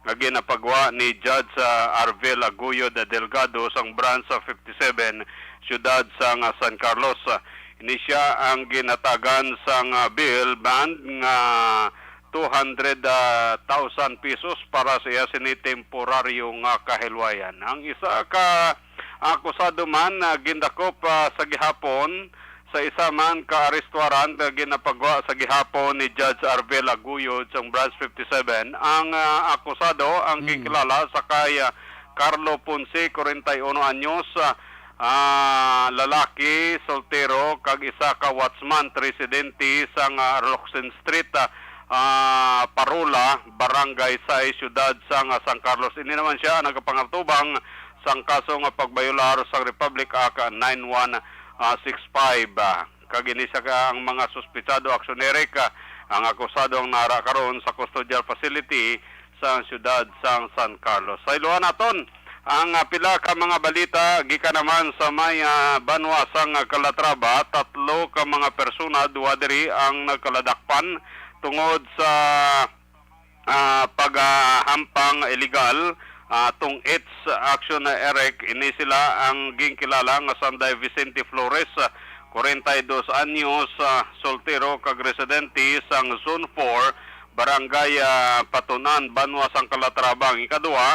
nga ginapagwa ni Judge, ah, Arvel Aguyod Delgado sang Branch sa fifty-seven, Siyudad sang, ah, San Carlos. Ini siya ang ginatagan sang, ah, bail bond nga two hundred, ah, thousand pesos para sa iya sini temporaryo nga kahilwayan. Ang isa ka akusado man, ah, gindakop, ah, sa gihapon sa isa man ka arrest warrant nga ginapagwa sa gihapon ni Judge Arvel Aguyod sang Branch fifty-seven. Ang, ah, akusado ang Mm. ginkilala sa kay, ah, Carlo Ponce, kwarenta y uno anyos, ah, ah, lalaki, soltero, kag isa ka watchman, residente sang, ah, Locsin Street, ah, ah, Parola, Barangay Sais, Siyudad sang, ah, San Carlos. Ini naman siya ang nagapangatubang sang kaso nga pagbayular sang Republic Act nine one six five. Ah, kag ini sa ka-, ang mga suspetsado, Action Eric, ah, ang akusado ang nara karon sa custodial facility sa siyudad sang San Carlos. Sa iluhan naton, ang, ah, pila ka mga balita gikan naman sa may, ah, banwa sang Calatrava, tatlo ka mga persona, duha diri ang nagkaladakpan tungod sa, ah, paghahampang illegal, ah, tong its Action Eric. Ini sila ang ginkilala nga sanday Vicente Flores, ah, kwarenta y dos anyos, ah, soltero kag residente sang Zone four, Barangay, ah, Patunan, Banwa sang Calatrava. Ang ikaduha,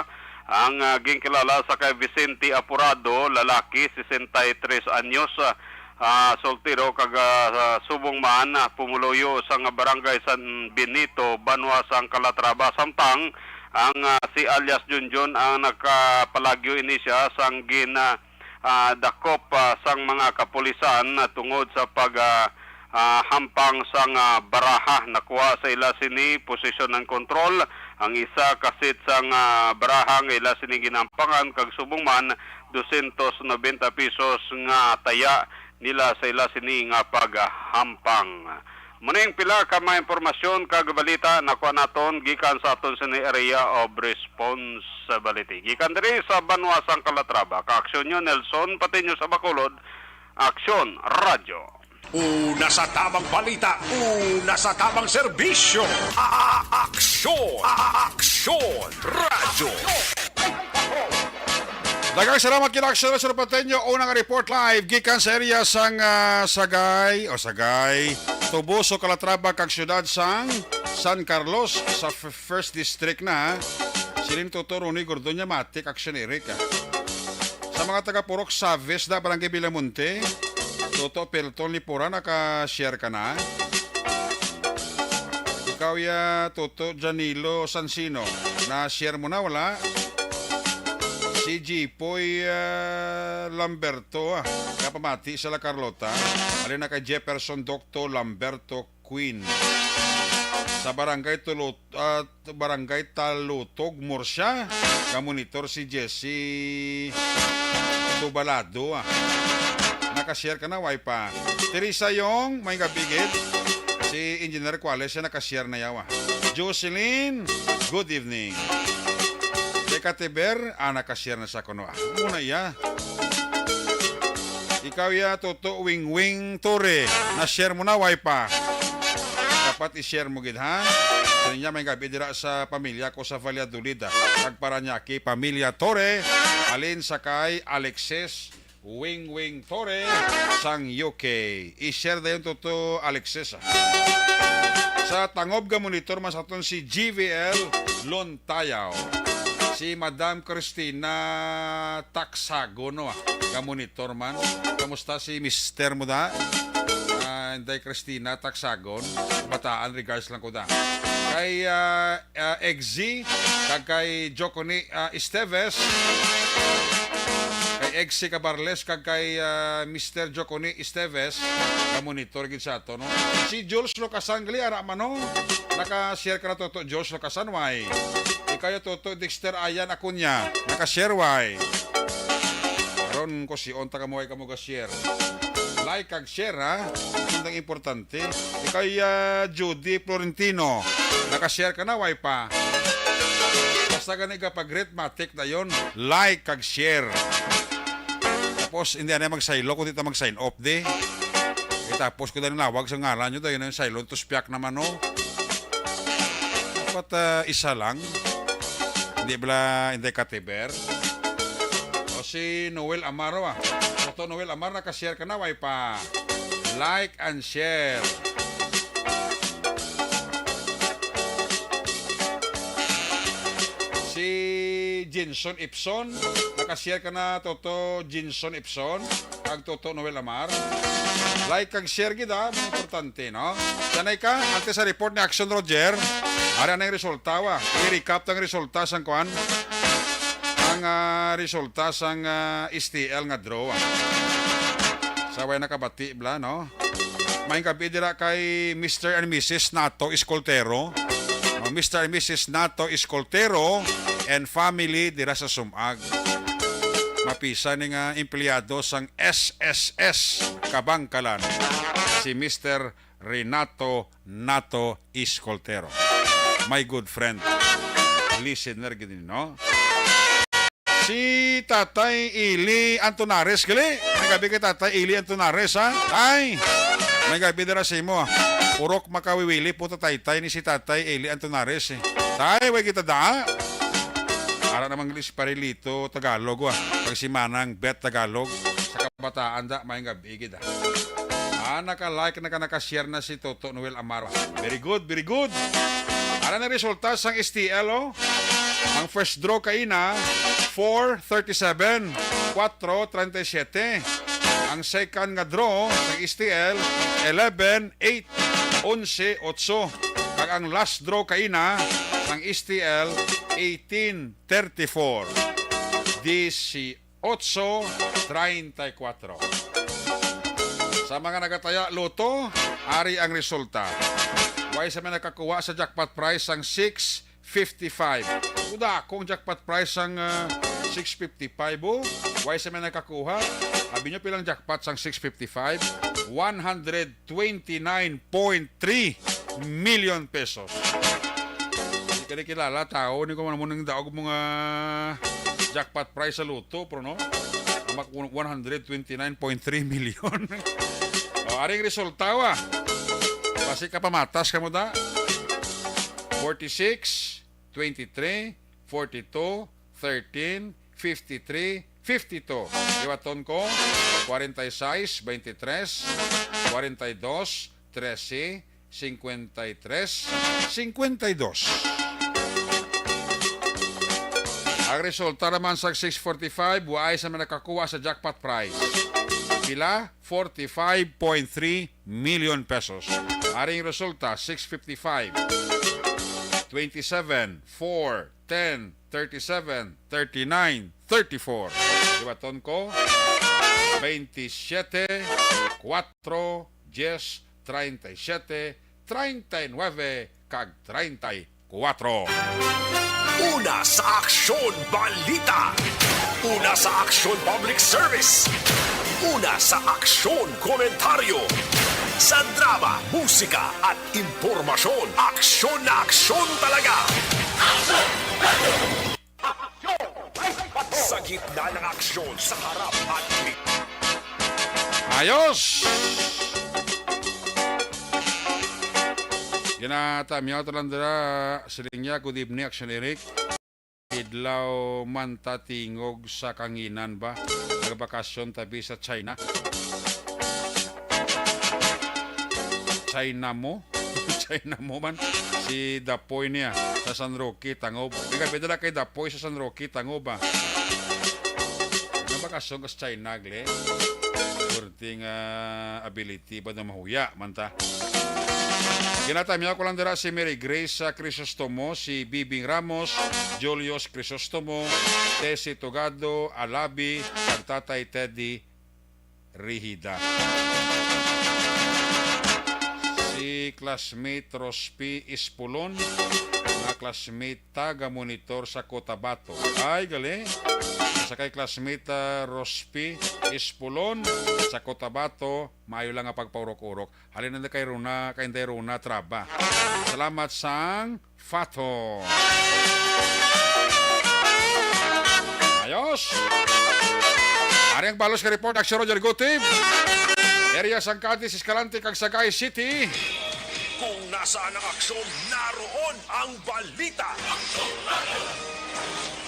ang, ah, ginkilala sa kay Vicente Apurado, lalaki, sesenta y tres anyos, ah, ah, soltero kag, ah, subong man, ah, pumuluyo sang Barangay San Benito, Banwa sang Calatrava. Samtang ang, ah, si alias Junjun ang nakapalagyo ini siya sang gin, ah, ah, dakop, ah, sang mga kapulisan, ah, tungod sa pag, ah, ah, hampang sang, ah, baraha. Nakuha sa ila sini possession and control. Ang isa ka set sang, ah, baraha nga ila sini ginampangan kag subong man dosyentos nobenta pesos nga taya nila sa ila sini nga paghampang. Mao ning pila ka mga impormasyon kag balita nakuha naton gikan sa aton sini area of responsibility. Gikan diri sa Banwa sang Calatrava, ka-aksyon nyo Nelson Patiño sa Bacolod, Aksyon Radyo. Una sa tamang balita, una sa tamang serbisyo. A-, a-, aksyon, a-, aksyon, radyo. Daghang salamat kila Aksyon Radyo Pateño. Unang report live gikan sa area sang, ah, Sagay, o Sagay, Toboso, Calatrava, kag siyudad sang San Carlos sa f-, First District na. Siling Toto Ronnie Gordon niya, matik, Aksyon Eric, ah. Sa mga taga Purok Saves na Barangay Villamonte, Toto Pelton Lipura, naka-share ka na. Ikaw ya, Toto Janilo Sansino. Na-share mo na, wala? Si Jipoy, ah, Lamberto, ah. Kapamati sila Carlota. Alin na kay Jefferson Doctor Lamberto Queen. Sa Barangay Tulut-, ah, Barangay Talutog, Murcia. Ga-monitor si Jesse Tubalado, ah. Naka-share ka na, way pa. Teresa Yong, may gabigit. Si Engineer Kuales, siya naka-share na yawa. Jocelyn, good evening. Kay Katiber, ah, naka-share na sa kuno, ah. Muna iya. Ikaw ya, Toto Wingwing Torre. Na-share mo na, way pa. Dapat i-share mo gid, ha? Sa niya, may gabi dira sa pamilya ko sa Valladolid, ah. Kag Parañaque, pamilya Torre, alin sa kay Alexis Wingwing Torre sang U K. I-share dayon, Toto Alexis, ah. Sa tangob ga monitor man sa aton si G V L Lontayaw. Si Madam Christina Taksago, no, ah, ga monitor man. Kamusta si Mister mo da? Ah, Inday Christina Taksagon. Bataan, regards lang ko da. Kay, ah, ah, Eggsy, kag kay Jocony, ah, Esteves. Kay Eggsy Cabarles, kag kay, ah, Mister Jocony Esteves. Ga-monitor gid sa ato, no? Si Jules Locasan, gali, ara man, no? Naka-share ka na, Toto Jules Locasan, way? Ikaw ya, Toto Dexter Ayan Acuña. Naka-share, way? Karon ko si onta ka mo, way ka mo ga-share. Like kag share, ha? Yun ang importante. Ikaw ya, Judy Florentino. Naka-share ka na, way pa? Basta gani ka pag-greet, matik na yon. Like kag share. Tapos, hindi na magsaylo, kundi ta mag-sign off, di. Eh, tapos ko na nawag sa ngalan nyo, dahil na yung saylo, tapos piyak naman, no? Dapat, ah, isa lang. Hindi bala, hindi katiber. O si Noel Amaro, ah. Toto Noel Amaro, naka-share ka na, way pa? Like and share. Si Jinson Ipson, naka-share ka na, Toto Jinson Ipson, kag Toto Noel Amar. Like kag share gid, ha, mga importante, no? Sanay ka, antes sa report ni Action Roger, ari na yung resulta, wa. I-recap ang resulta sang kuan. Ang, ah, resulta sang, ah, S T L nga draw, ah. Sa way nakabati, bla, no? May gabi dira kay Mister and Missus Nato Escoltero. O, Mister and Missus Nato Escoltero and family dira sa Sumag. Mapisa ni nga empleyado sang S S S Kabangkalan, si Mister Renato Nato Escoltero. My good friend. Listener gid ni, no? Si Tatay Eli Antonares, gali. May gabi kay Tatay Eli Antonares, ha? Tay, may gabi dira sa imo, ha? Purok makawiwili po, tataytay ni si Tatay Eli Antonares, eh. Tay, way kita da. Ara namang Lis Parilito Tagalog, wa. Pag si Manang Bet Tagalog, sa kabataan da, may gabi gid, ha. Ah, naka-like, naka, naka-share na si Toto Noel Amaro. Very good, very good. Ara na resulta sang S T L, oh. Ang first draw kaina, four thirty-seven, four treinta y siete. Ang second nga draw sang S T L, eleven eight, onse otso. Kag ang last draw kaina sang S T L, eighteen thirty-four. Disi otso treinta y cuatro. Sa mga nagataya loto, ari ang resulta. Way sa may nakakuha sa jackpot prize sang six fifty-five. Kuda akong jackpot prize sang, ah, six fifty-five, oh. Way sa may nakakuha. Abi nyo pilang jackpot sang six fifty-five? One hundred twenty-nine point three million pesos. Di ka di kilala, tao, ni ko man mo nang daog mga jackpot prize sa loto, pero no? Amak one hundred twenty-nine point three million. O, aring resulta, wa. Basi ka pamatas ka mo da. Forty-six, twenty-three, forty-two, thirteen, fifty-three, fifty-two. Liwaton ko, forty-six, twenty-three, forty-two, trese, cincuenta y tres, cincuenta y dos. Ang resulta naman sa six forty-five, waay sa mga nakakuha sa jackpot prize. Pila? Forty-five point three million pesos. Aring resulta, six fifty-five, twenty-seven, four, ten, thirty-seven, thirty-nine, thirty-four. Liwaton ko, twenty-seven, four, ten, treinta y siete, treinta y nueve, kag treinta y cuatro. Una sa Aksyon Balita. Una sa Aksyon Public Service. Una sa Aksyon Komentaryo. Sa drama, musika, at impormasyon, aksyon na aksyon talaga. Sa gitna ng aksyon, sa harap at Ayos! Ginatamyaw ta lang dira, siling niya, "Good evening, Action Eric. Idlaw man ta tingog sa kanginan ba? Nagbakasyon tabi sa China." China mo? China mo man. Si Dapoy niya sa San Roque, Tangob. May gabi dala kay Dapoy sa San Roque, Tangob, ah. Nagbakasyon ka sa China, gle? Pwerte nga ability ba na mahuya man ta? Ginatamyaw ko lang dira si Mary Grace, ah, Crisostomo, si Bibing Ramos, Julius Crisostomo, Tessie Tugado, Alabi, kag Tatay Teddy Rihida. Si classmate Rospi Ispulon, nga classmate taga-monitor sa Cotabato. Ay, gali. Sa kay classmate, ah, Rospi Ispulon sa Cotabato, maayo lang nga pagpaurok-urok. Halin na kay Rona, kay Inday Rona Traba. Salamat sang Fato. Ayos. Ari ang balos nga report, Action Roger Gutib. Area sang Cadiz, Escalante, kag Sagay City. Kung nasaan ang aksyon, naroon ang balita.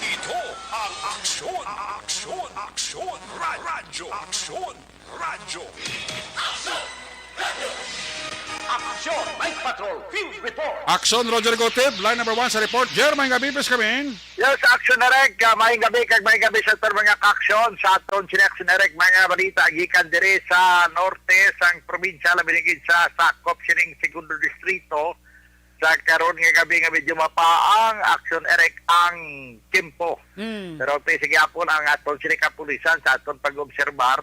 Ito ang Aksyon, Aksyon, Aksyon, Ra-, Radyo, Aksyon, Radyo. Aksyon! Action! Night Patrol Field Report! Action, Roger Gutib, line number one sa report. Jer, maayong gabi, please come in. Yes, Action Eric, ah, maayong gabi kag maayong gabi sa aton mga ka-aksyon. Sa aton sini Action Eric, mga balita gikan diri sa norte sang probinsya, labi na gid sa sakop sining segundo distrito. Sa karon nga gabi nga medyo mapaang, Action Eric, ang tiyempo. Mm. Pero pwede gihapon ang aton sini kapulisan sa aton pag-obserbar,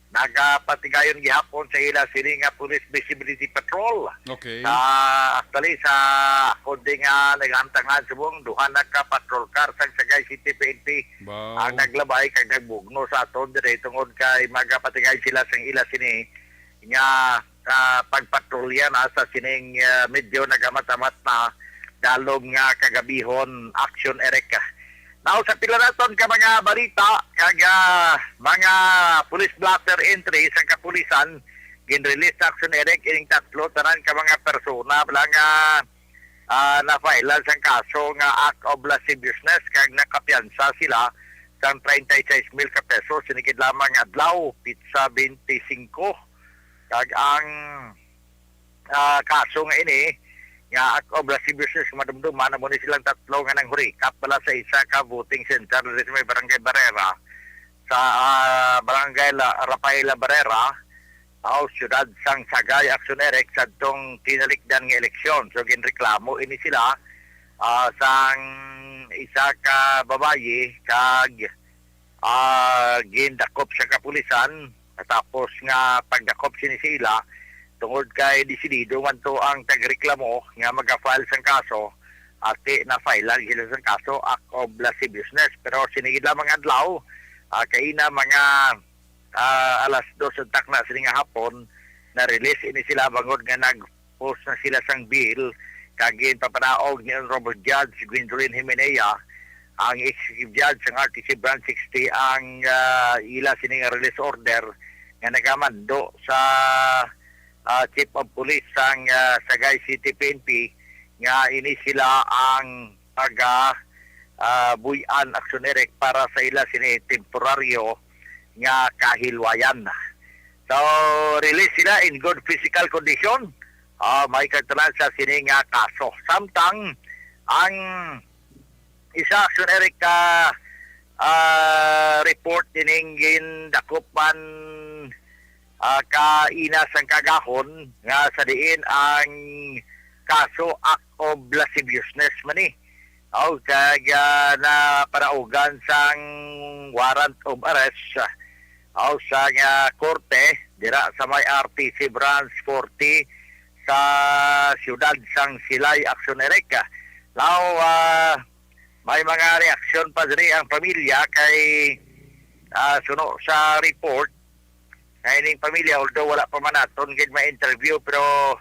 nagapatigayon gihapon sa ila sini nga Police Visibility Patrol. Okay. Sa actually, sa kundi nga naghamtang na subong duha na ka patrol car sang Sagay City P N P Wow. ang naglabay kag nagbugno sa aton dire tungod kay magapatigay sila sang ila sini nga, ah, pagpatrolya na sa sining, ah, medyo nagamamat-amat na dalom nga kagabihon, Action Eric. Now, sa pila naton ka mga balita kag, ah, mga police blotter entry sa kapulisan, ginrelease sa Action Eric ining tatlo tanan ka mga persona bala nga, ah, na-file sang kaso nga act of lasciviousness kag nakapiyansa sila sang treinta y seis mil ka pesos. Sinikid lamang adlaw, pitsa twenty-five. Kag ang, ah, kaso nga ini, nga act of lasciviousness, madumduman, amo ni silang tatlo nga nanghurikap bala sa isa ka voting center diri sa may Barangay Barrera, sa, ah, Barangay La, Rafaela Barrera, ah, siyudad sang Sagay, Action Eric, sadtong tinalikdan nga eleksyon. So, ginreklamo ini sila, ah, sang isa ka babayi kag ah, gindakop sa kapulisan, tapos nga pagdakop sini sa ila, tungod kay desidido man to ang tagreklamo nga maga-file sang kaso, ati na-file lang sila sang kaso, act of lasciviousness. Pero sinigid lamang adlaw, ah, kaina mga, ah, alas dos untak na sini nga hapon, na-release ini sila bangod nga nag post na sila sang bail, kag ginpapanaog ni Honorable Judge Gwendolyn Jimenea, ang Executive Judge sang R T C Branch sixty, ang, ah, ila sining release order nga nagamando sa, ah, Chief of Police sang, ah, Sagay City P N P nga ini sila ang paga, ah, buy-an, Action Eric, para sa ila sini temporaryo nga kahilwayan. So, release sila in good physical condition. Ah, may kagtanan sa sini nga kaso. Samtang ang isa, Action Eric, ka, ah, report ining gindakop man ah, kaina sang kaagahon nga sa diin ang kaso act of lasciviousness man ni. Aw, kag, ah, naparaugan sang warrant of arrest, ah, aw, sang, ah, korte dira sa may R T C Branch forty sa siyudad sang Silay, Aksyon Eric. Now, ah, may mga reaksyon pa diri ang pamilya kay, ah, suno sa report nga ining pamilya, although wala pa man naton gid ma-interview, pero,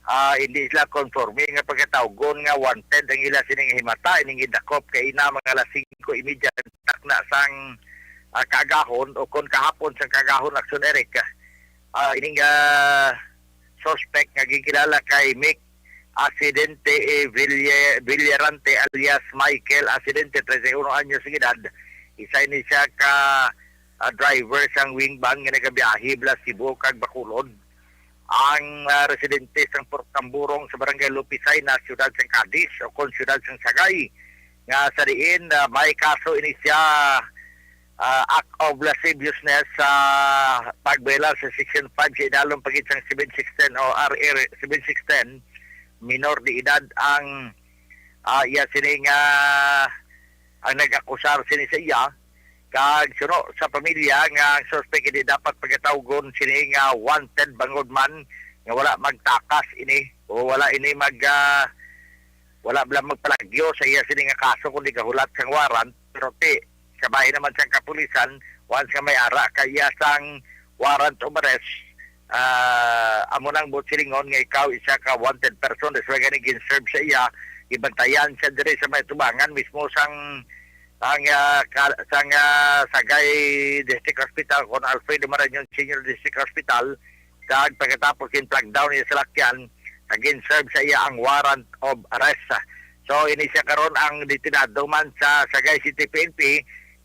ah, hindi sila konforme nga pagkatawgon nga wanted ang ila sining himata, ining gindakop kay ina mga alas singko y media takna sang, ah, kaagahon o kon kahapon sang kaagahon, Aksyon Eric. Ah, ining, ah, suspect nga ginkilala kay Mick Acidente, eh, Ville-, Villarante alias Michael Acidente, treinta y uno anyos ang edad. Isa ini siya ka, ah, driver sang wing van nga nagabiyahe mula Cebu kag Bacolod. Ang, ah, residente sang Purok Tamburong sa Barangay Lupisay na siyudad sang Cadiz o kon siyudad sang Sagay, nga sa diin, ah, may kaso ini siya, ah, act of lasciviousness sa pagbaylar sa Section five sa idalom pa gid sang seven sixteen o R A seven sixteen, minor de edad ang, ah, iya sini nga, ang nag-akusar sini sa iya, kag suno sa pamilya nga ang suspek hindi dapat pagatawgon sini nga wanted bangod man nga wala magtakas ini o wala ini mag, ah, wala bala magpalagyo sa iya sini nga kaso kundi gahulat sang warrant, pero ti sa bahin naman sang kapulisan, once nga may ara ka iya sang warrant of arrest, ah, amo nang buot silingon nga ikaw isa ka wanted person. That's why gani gin-serve sa iya, gibantayan siya diri sa may tubangan mismo sang ang, ah, ka-, sang, ah, Sagay District Hospital kon Alfredo Marañon Senior District Hospital. Kag pagkatapos gin-flag down niya sa lakyan, nagin-serve sa iya ang warrant of arrest. So, ini siya karon ang detenado man sa Sagay City P N P,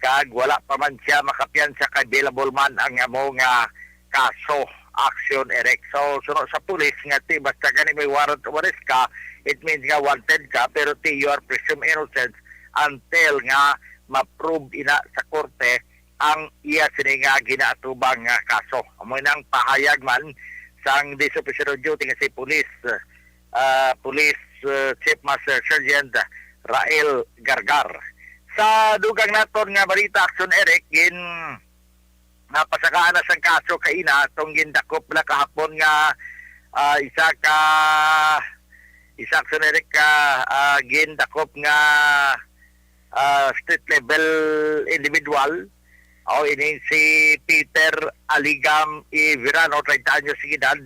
kag wala pa man siya makapiyansa kay bailable man ang amo nga kaso, Aksyon Eric. So, suno sa pulis nga ti, basta gani may warrant of arrest ka, it means nga wanted ka, pero ti, you are presumed innocent until nga ma-prove ina sa korte ang iya sini nga ginaatubang nga kaso. Amo nang pahayag man sang District Officer of Duty nga si Police, ah, Police, ah, Chief Master Sergeant Rael Gargar. Sa dugang naton nga balita, Aksyon Eric, gin napasakaan na sang kaso kaina atong gindakop na kahapon nga, ah, isa ka, isa, Aksyon Eric, ka, ah, gindakop nga, ah, street level individual. O, ini si Peter Aligam E. Verano, treinta anyos ang edad.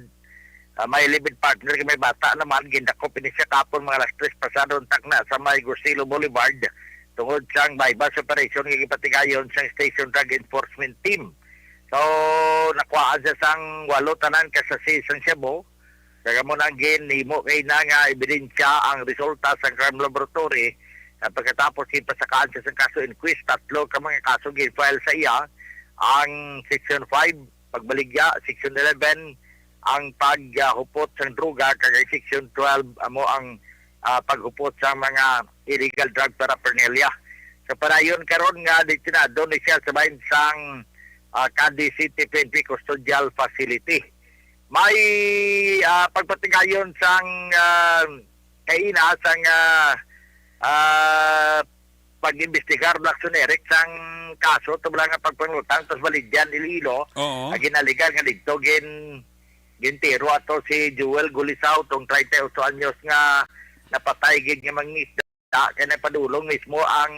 Ah, may live-in partner kag may bata naman. Gindakop ini siya kahapon mga alas tres pasado ang takna sa may Gustilo Boulevard tungod sang buy-bust operation nga gipatigayon sang Station Drug Enforcement Team. So, nakuhaan siya sang walo tanan ka sachet sang shabu. Kag amo nang ginhimo kaina nga ebidensya ang resulta sang crime laboratory. Nga pagkatapos, gipasakaan siya sang kaso inquest. Tatlo ka mga kaso gin-file sa iya, ang Section five, pagbaligya, Section eleven, ang paghupot sang droga, kag ang Section twelve amo ang, ah, paghupot sa mga illegal drug paraphernalia. Sa padayon karon nga detenado ni siya sa bahin sang, ah, Cadiz City P N P Custodial Facility. May, ah, pagpatigayon sang, ah, kaina sang, ah, ah, pag-imbestigar, Blackson Eric, sang kaso tubla nga pagpangutang tas Valedian, Iloilo, Oo. Nga ginaligan nga didto gin gintiro ato si Joel Gulisao, tong treinta y ocho anyos nga napatay gid nga mangisda, kay napadulong mismo ang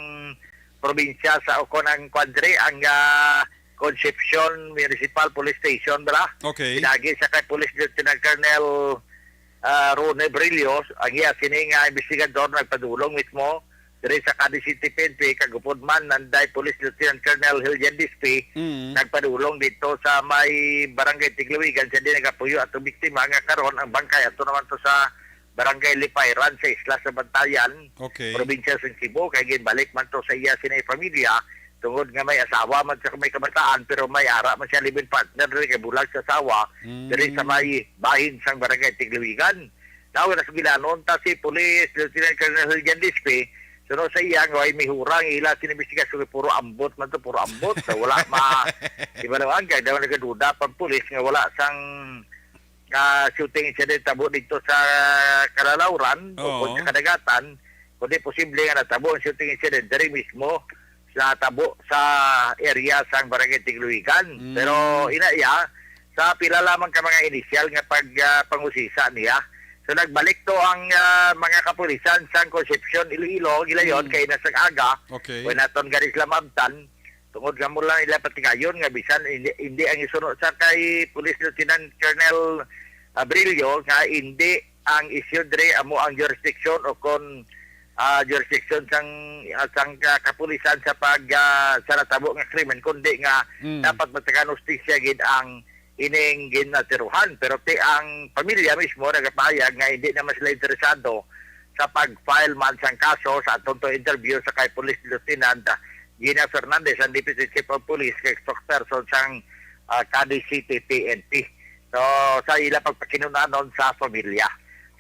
probinsya sa, o kon ang kwadre, ang, ah, Concepcion Municipal Police Station, bala. Okay. Pinagi sa kay Police Lieutenant Colonel, ah, Rone Brillos, ang iya sini nga investigador nagpadulong mismo diri sa Cadiz City P N P, kag upod man nanday Police Lieutenant Colonel Hillian Dispe, Mm. nagpadulong dito sa may Barangay Tigluwigan, sa di nagapuyo atong biktima nga karon ang bangkay ato naman to sa Barangay Lipayran sa Isla sa Bantayan, Okay. Probinsya sa Cebu, kay ginbalik man to sa iya sinay pamilya tungod nga may asawa man siya, may kabataan, pero may ara man siya live-in partner diri kay bulag sa asawa Mm. diri sa may bahin sang Barangay Tigluwigan. Now, nasugilanon ta si Police Lieutenant Colonel Hillian Dispe Suno sa iya nga way may hurang ila sini investigasyon, puro ambot man to, puro ambot. So, wala ma-, di ba naman, kaya daw nagaduda pang pulis nga wala sang, ah, shooting incident tabo dito sa Kalalauran o Oo. sa Kadagatan, kundi posible nga natabo ang shooting incident diri mismo sa tabo sa area sang Barangay Tigluigan. Mm. Pero ina iya, sa pila lamang ka mga inisyal nga pag, ah, pangusisa niya. So nagbalik to ang, ah, mga kapulisan sang Concepcion, Iloilo, gilayon Mm. kay nasag aga, Okay. Kung naton gani sila maabtan, tungod nga mo lang ila patigayon nga bisan hindi, hindi ang isuno sa kay Police Lieutenant Colonel Abrillo nga hindi ang issue dre amo ang jurisdiction o kon, ah, jurisdiction sang, ah, sang ka-, kapulisan sa pag, ah, sa natabo nga krimen, kundi nga Mm. dapat matagan hustisya gid ang ining ginatiruhan. Pero ti ang pamilya mismo nagapahayag nga hindi naman sila interesado sa pag-file man sang kaso sa aton to interview sa kay Police Lieutenant Gina Fernandez, ang Deputy Chief of Police, kay spokesperson sang, ah, Cadiz City P N P. So, sa ila pagpakinunanon sa pamilya.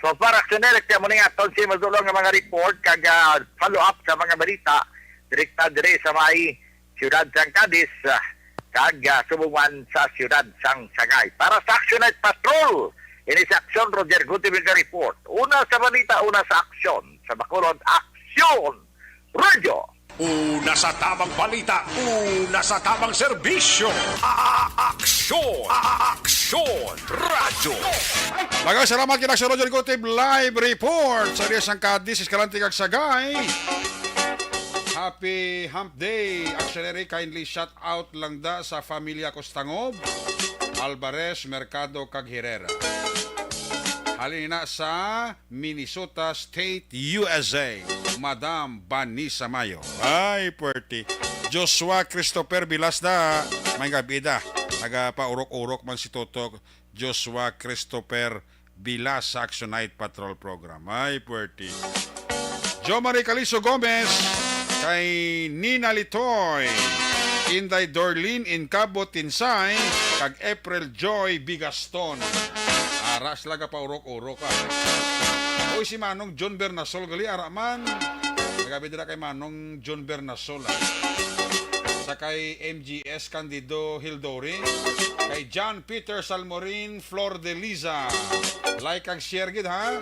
So, para sa Nelek, mo ning aton si Madulong nga mga report kag, ah, follow up sa mga balita direkta dire sa may siyudad sang Cadiz, ah, kag, ah, subong man sa siyudad sang Sagay. Para sa Action Night Patrol, ini sa Action, Roger Gutibig report. Una sa balita, una sa aksyon. Sa Bacolod, Aksyon! Radyo! Una sa tamang balita, una sa tamang serbisyo. A-, a-, aksyon! A-, a-, aksyon! Radyo! Daghang salamat kay Aksyon Roger Gutib live report sa area sang Cadiz, Escalante kag Sagay. Happy Hump Day, Aksyon Eric. Kindly shout out lang da sa familia Costangob, Alvarez, Mercado, kag Herrera. Halin na sa Minnesota State, U S A, Madam Vanessa Mayo. Ay, puwerte. Joshua Christopher Bilasda, may gabi da. Nagapaurok-urok man si Toto Joshua Christopher Bilas sa Action Night Patrol Program. Ay, puwerte. Jo Marie Calizo Gomez, kay Nina Litoy, Inday Dorlene Incabo Tinsay, kag April Joy Bigaston. Ara sila gapaurok-urok, ah. Uy, si Manong John Bernasol gali, ara man. Nagabi dira kay Manong John Bernasol, ah. Sa kay M G S Candido Hildori, kay John Peter Salmorin Flor de Liza. Like kag share gid, ha?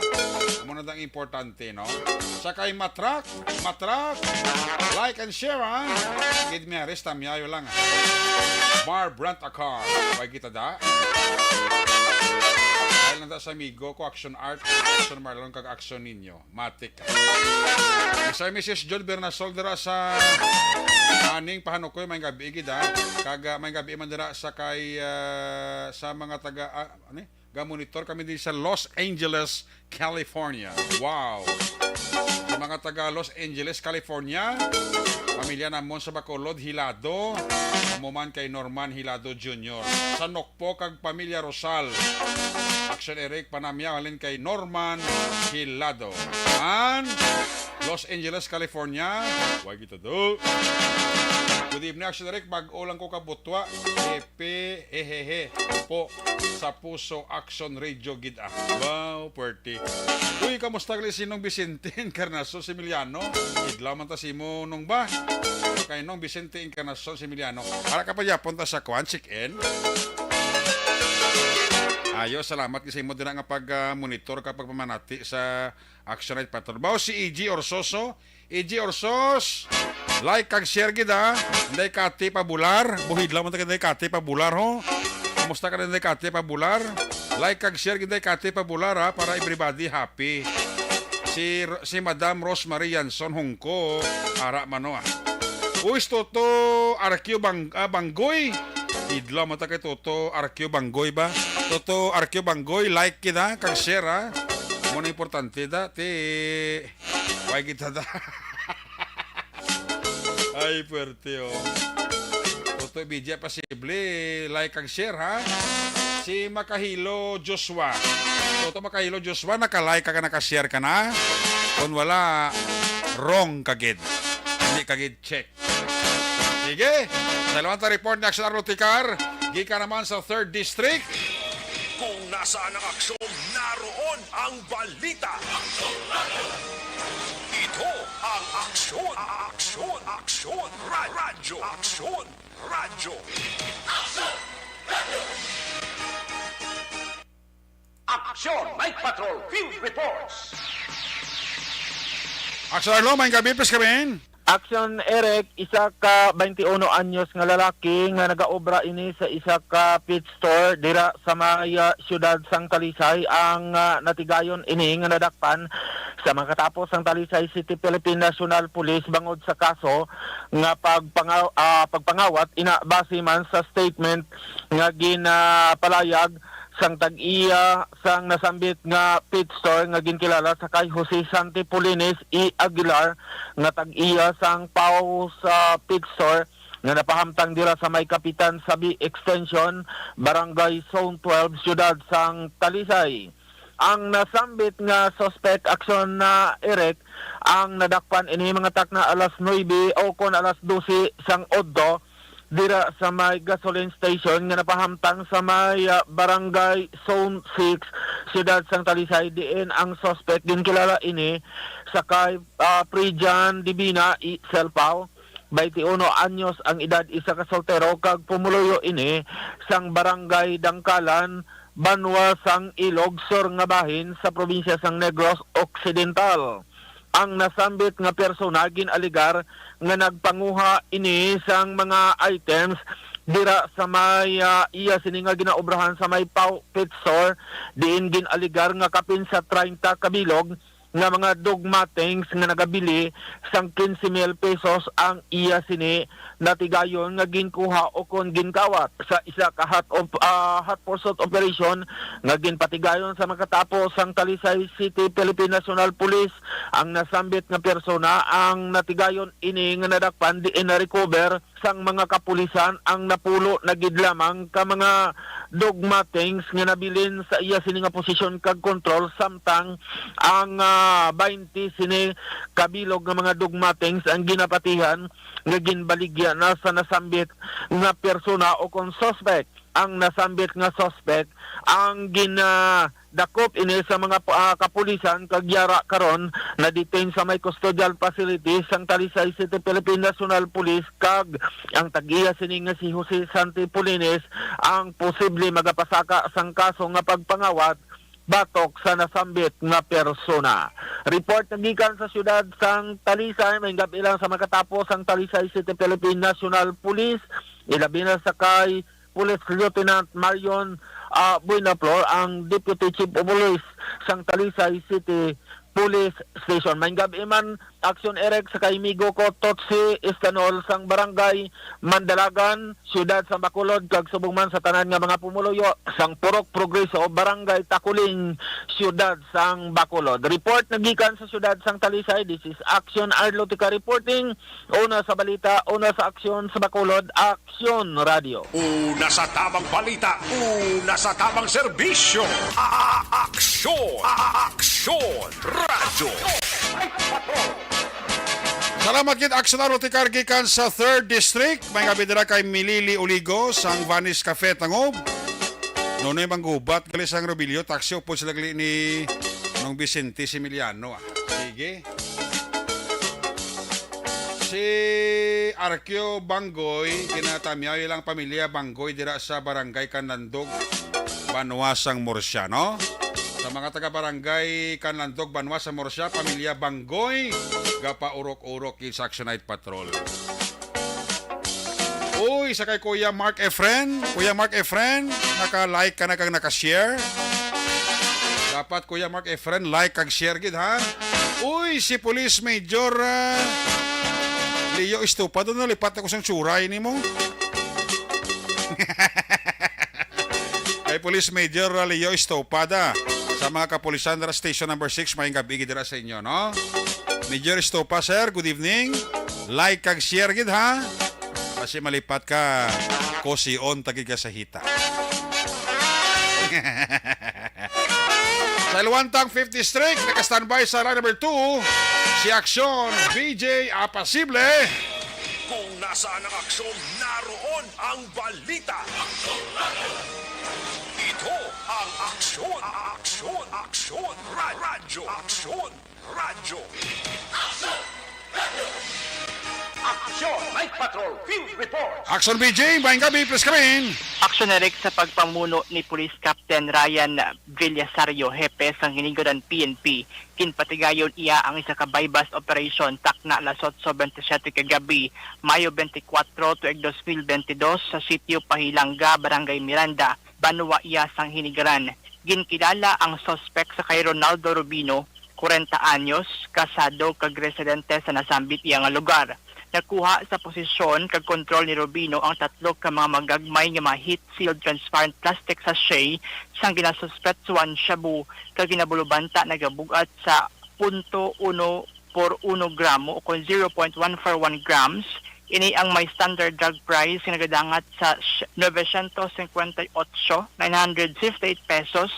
Amo na dang importante, no? Sa kay Matrak, Matrak, like and share, ha? Gid mi, Aris, tamyayo lang, ha? Mar Brand Acar, way kita da. Dahil lang ta sa amigo ko, Action Art, Action Marlon, kag Action Ninyo. Matik. Mister and Missus John Bernasol dira sa aning pahanukoy, may gabi gid, ha. Kag, ah, may gabi man dira sa kay, ah, sa mga taga, ah, ano eh? Gamonitor kami din sa Los Angeles, California. Wow! Sa mga taga Los Angeles, California, pamilya namon sa Bacolod, Hilado, amo man kay Norman Hilado Junior. Sa Nokpo kag pamilya Rosal. Action Eric, panamyaw halin kay Norman Hilado. And Los Angeles, California. Way kita do. Good evening, Action Eric. Bag-o lang ko kabutwa. Epe, hehehe. Po, sa puso, Action Radio gid, ah. Wow, puwerte. Uy, kamusta gali si Nong Vicente Encarnacion Similiano? Idlaw man ta si mo, Nong, ba? Kay Nong Vicente Encarnacion Similiano. Ara ka pa yapon ta sa kwan, chicken. Ayo, salamat sa imo dira nga pag, ah, monitor ka, pagpamanati sa Action Night Patrol. Baw si E G Orsoso. E G Orsos, like kag share gid, ha. Inday Kati Pabular. Buhid lang man ta kay Inday Kati Pabular, ho. Kumusta ka, Inday Kati Pabular? Like kag share gid, Inday Kati Pabular, ha, para everybody happy. Si R-, si Madam Rosemary Yanson Hungko, ara man, no, ah. Uy, si Toto Arquio Bang-, ah, Banggoy. Idlaw man ta kay Toto Arquio Banggoy ba? Toto Arquio Banggoy, like gid, ha, kag share, ha. Amo na importante da, ti, way kita da. Ay, puwerte, oh. Toto B J, pasible, like kag share, ha. Si Makahilo Joshua. Toto Makahilo Joshua, naka-like ka, naka-share ka na. Kung wala, wrong ka gid. Hindi ka gid check. Sige, sa Lawanta Report ni Action Arlo Ticar, gikan naman sa Third District. Kung nasaan ang aksyon, Naroon ang balita. Ito ang Aksyon, Aksyon, Aksyon, Ra- Radyo, Aksyon, Radyo. Aksyon Night Patrol Field Reports. Aksyon Arlo, may gabi, please come in. Aksyon Eric, isa ka twenty-one anyos nga lalaki nga nagaobra ini sa isa ka pet store dira sa may, ah, siyudad sang Talisay ang, ah, natigayon ini nga nadakpan sa makatapos ang Talisay City Philippine National Police bangod sa kaso nga pagpangaw-, ah, pagpangawat ina base man sa statement nga ginapalayag sang tag-iya sang nasambit nga pet store nga ginkilala sa kay Jose Santi Polines E. Aguilar nga tag-iya sang Pau sa pet store nga napahamtang dira sa may Kapitan Sabi Extension, Barangay Zone twelve, Siyudad sang Talisay. Ang nasambit nga suspect aksyon na Eric ang nadakpan ini mga takna alas nuebe o kon alas dose sang udto dira sa may gasoline station nga napahamtang sa may, ah, Barangay Zone six, Siyudad sang Talisay, diin ang suspect ginkilala ini sa kay, ah, Prijan Divina I. Selpao, twenty-uno anyos ang edad, isa ka soltero kag pumuluyo ini sang Barangay Dangkalan, Banwa sang Ilog Sur nga bahin sa probinsya sang Negros Occidental. Ang nasambit nga persona gin-alegar nga nagpanguha ini sang mga items dira sa may, ah, iya sini nga ginaobrahan sa may Pau Pet Store, diin gin-alegar nga kapin sa treinta ka bilog nga mga dog mattings nga nagabili sang quince mil pesos ang iya sini natigayon nga ginkuha o kon ginkawat sa isa ka hot op-, ah, hot pursuit operation nga ginpatigayon sa makatapos sang Talisay City Philippine National Police. Ang nasambit nga persona ang natigayon ini nga nadakpan diin na-recover sang mga kapulisan ang napulo na gid lamang ka mga dog mattings nga nabilin sa iya sini nga posisyon kag kontrol, samtang ang, ah, twenty sini kabilog nga mga dog mattings ang ginapatihan nga ginbaligya na sa nasambit nga persona o kon suspect. Ang nasambit nga suspect ang gina- dakop ini sa mga, ah, kapulisan kag yara karon na-detain sa may custodial facility sang Talisay City Philippine National Police, kag ang tag-iya sini nga si Jose Santi Polines ang posible magapasaka sang kaso nga pagpangawat batok sa nasambit nga persona. Report nga gikan sa siyudad sang Talisay, may gab-i lang sa makatapos ang Talisay City Philippine National Police, ilabi na sa kay Police Lieutenant Marion, ah, Buenaflor, ang Deputy Chief of Police sang Talisay City Police Station. Maayong gab-i man, Aksyon Eric, sa kay migo ko, Totsi Estanol, sang Barangay Mandalagan, Siyudad sang Bacolod, kag subong man sa tanan nga mga pumuluyo sang Purok Progreso, Barangay Takuling, Siyudad sang Bacolod. Report nga gikan sa siyudad sang Talisay, this is Aksyon Arlo Tika reporting. Una sa balita, una sa aksyon sa Bacolod, Aksyon Radio. Una sa tabang balita, una sa tabang serbisyo. A-, a-, aksyon, a-, a-, aksyon, radyo. Salamat gid, Aksyon Arlo Tika gikan sa Third District. Maayong gab-i dira kay Milili Uligo sang Vanis Cafe, Tangub. Nonoy Manggubat, gali sang Robilio, taxi upod sila gali ni Nong Vicente Similiano, ah. Sige. Si Arqueo Banggoy, ginatamyaw ilang pamilya Banggoy dira sa Barangay Canlandog, Banwa sang Murcia, no? Sa mga taga Barangay Canlandog, Banwa sang Murcia, pamilya Banggoy, gapaurok-urok gid sa Action Night Patrol. Uy, sa kay Kuya Mark Efren. Kuya Mark Efren, naka-like ka na kag naka-share. Dapat, Kuya Mark Efren, like kag share gid, ha? Uy, si Police Major, ah, Leo Estupa, doon nalipat ako sang tsuray nimo. Kay Police Major Leo Estopada, sa mga kapulisan dira Station Number Six, maayong gab-i gid dira sa inyo, no? Major Estopa, sir, good evening. Like kag share gid, ha? Basi malipat ka, kosion ta gid ka sa hita. Sa Luantang Fifth District, naka-standby sa line number two, si Aksyon B J Apasible. Kung nasaan ang aksyon, naroon ang balita. Ito ang Aksyon, Aksyon, Aksyon Radyo. Aksyon Night Patrol Field Report. Aksyon B J, maayong gabi, please come in. Aksyon Eric, sa pagpamuno ni Police Captain Ryan Villasario, hepe sang Hinigaran P N P, ginpatigayon iya ang isa ka buy-bust operation takna alas otso bentisiete kagabi, Mayo bentikwatro, tuig dos mil bentidós, sa sitio Pahilanga, Barangay Miranda, banwa iya sang Hinigaran. Ginkilala ang suspek sa kay Ronaldo Rubino, kwarenta anyos, kasado kag residente sa nasambit iya nga lugar. Nakuha sa posisyon kag kontrol ni Rubino ang tatlo ka mga magagmay nga mga heat sealed transparent plastic sachet sang ginasuspetsuhan shabu kag ginabulubanta nagabug-at sa punto uno por uno gramo o kon zero point one four one grams. Ini ang may standard drug price nga nagadangat sa sh-, novecientos cincuenta y ocho, nine hundred fifty-eight pesos,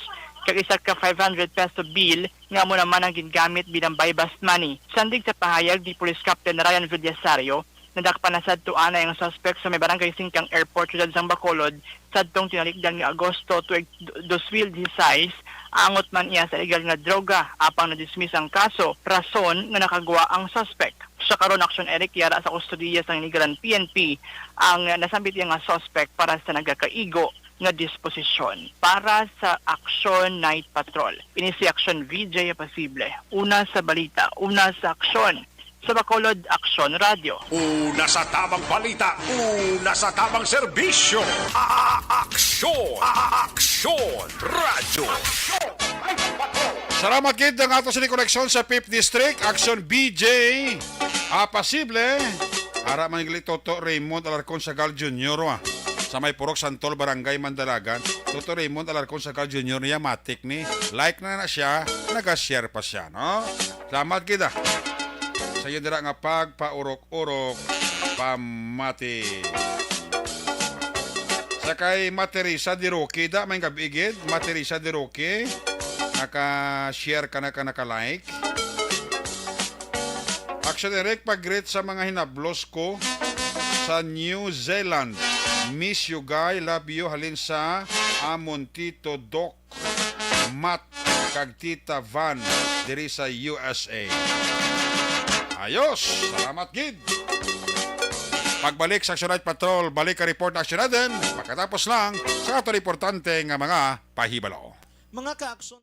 kag isa ka five hundred peso bill nga amo naman ang gingamit bilang buy-bust money. Sandig sa pahayag ni Police Captain Ryan Villasario, nadakpan na sadto anay ang suspek sa may Barangay Singkang Airport, Siyudad sang Bacolod, sadtong tinalikdan nga Agosto tuig dos mil disisais, angot man iya sa illegal nga droga, apang na-dismiss ang kaso, rason nga nakagwa ang suspek. Sa karon, Aksyon Eric, yara sa kustodiya sang Hinigaran P N P ang nasambit iya nga suspek para sa nagakaigo nga disposisyon. Para sa Aksyon Night Patrol, ini si Aksyon V J Apasible. Una sa balita, una sa aksyon. Sa Bacolod, Aksyon Radyo. Una sa tamang balita, una sa tamang serbisyo. A-, a-, aksyon, a-, a-, aksyon, radyo. Salamat gid ang ato sini koneksyon sa Fifth District, Aksyon B J. Apasible. Ara man gali Toto Raymond Alarcon Sagal Junior, ah. Sa may Purok Santol, Barangay Mandalagan. Toto Raymond Alarcon Sagal Junior, niya matik ni. Like na na siya, naga-share pa siya, no? Salamat gid, ah. Sa iyo dira nga pagpaurok-urok, pamati. Sa kay Materesa de Roque, da, may gabi gid. Materesa de Roque, naka-share ka na ka, naka-like. Action Direct, pag-greet sa mga hinablos ko sa New Zealand. Miss you, guy. Love you. Halin sa amon Tito Doc, Matt, kag Tita Van diri sa U S A. Ayos! Salamat gid! Pagbalik sa Action Night Patrol, balik ang report na aksyon natin. Pagkatapos lang sa ato importante nga mga pahibalo. Mga kaaksyon.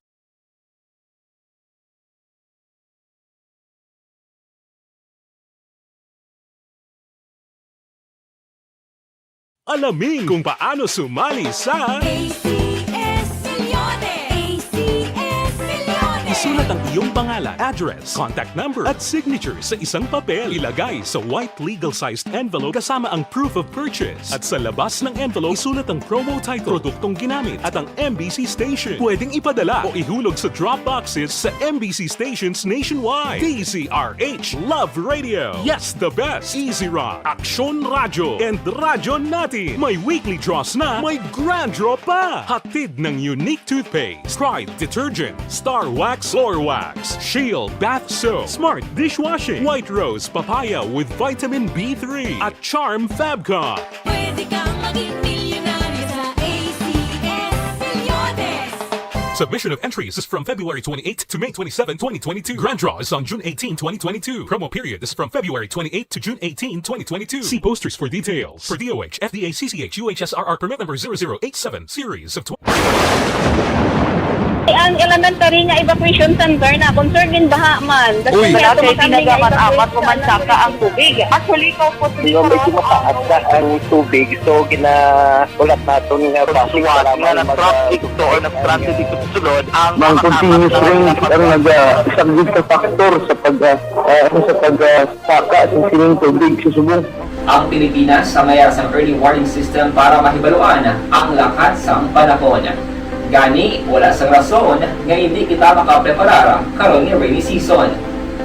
Alamin kung paano sumali sa A C S Millones. A C S Millones. Isulat ang iyong pangalan, address, contact number, at signature sa isang papel. Ilagay sa white legal-sized envelope kasama ang proof of purchase. At sa labas ng envelope, isulat ang promo title, produktong ginamit, at ang M B C station. Pwedeng ipadala o ihulog sa drop boxes sa M B C stations nationwide. D Z R H Love Radio. Yes, the best. Easy Rock, Aksyon Radyo, and Radyo Natin. May weekly draws na, may grand draw pa. Hatid ng Unique Toothpaste, Pride Detergent, Star Wax, Floor Wax, Shield Bath Soap, Smart Dishwashing, White Rose Papaya with Vitamin B three, at Charm Fabcon. Pwede kang maging milyonaryo sa A C S Millones. Submission of entries is from February twenty-eighth to May twenty-seven, twenty twenty-two. Grand draw is on June eighteen, twenty twenty-two. Promo period is from February twenty-eighth to June eighteen, twenty twenty-two. See posters for details. For D O H, F D A, C C H, U H S R R permit number zero zero eight seven, series of tw- Ang elementary nga evacuation center na, concern gid baha man. Uy. Dati, tinaga man, apat ko man saka ang tubig. Actually, ikaw po, di ba, medyo mataas na ang tubig, so gina-, ulat naton nga basi nga nag-traffic to or nag-transit dito sa sulod ang mga continuous rain ang nag-, ah, isang gid ka factor sa pag, ah, ah, sa pag, ah, saka sa sining tubig sa subong. Ang Pilipinas ang may sang early warning system para mahibaluan ang lakat sang panahon. Gani, wala sang rason nga hindi kita makapreparar karon nga rainy season.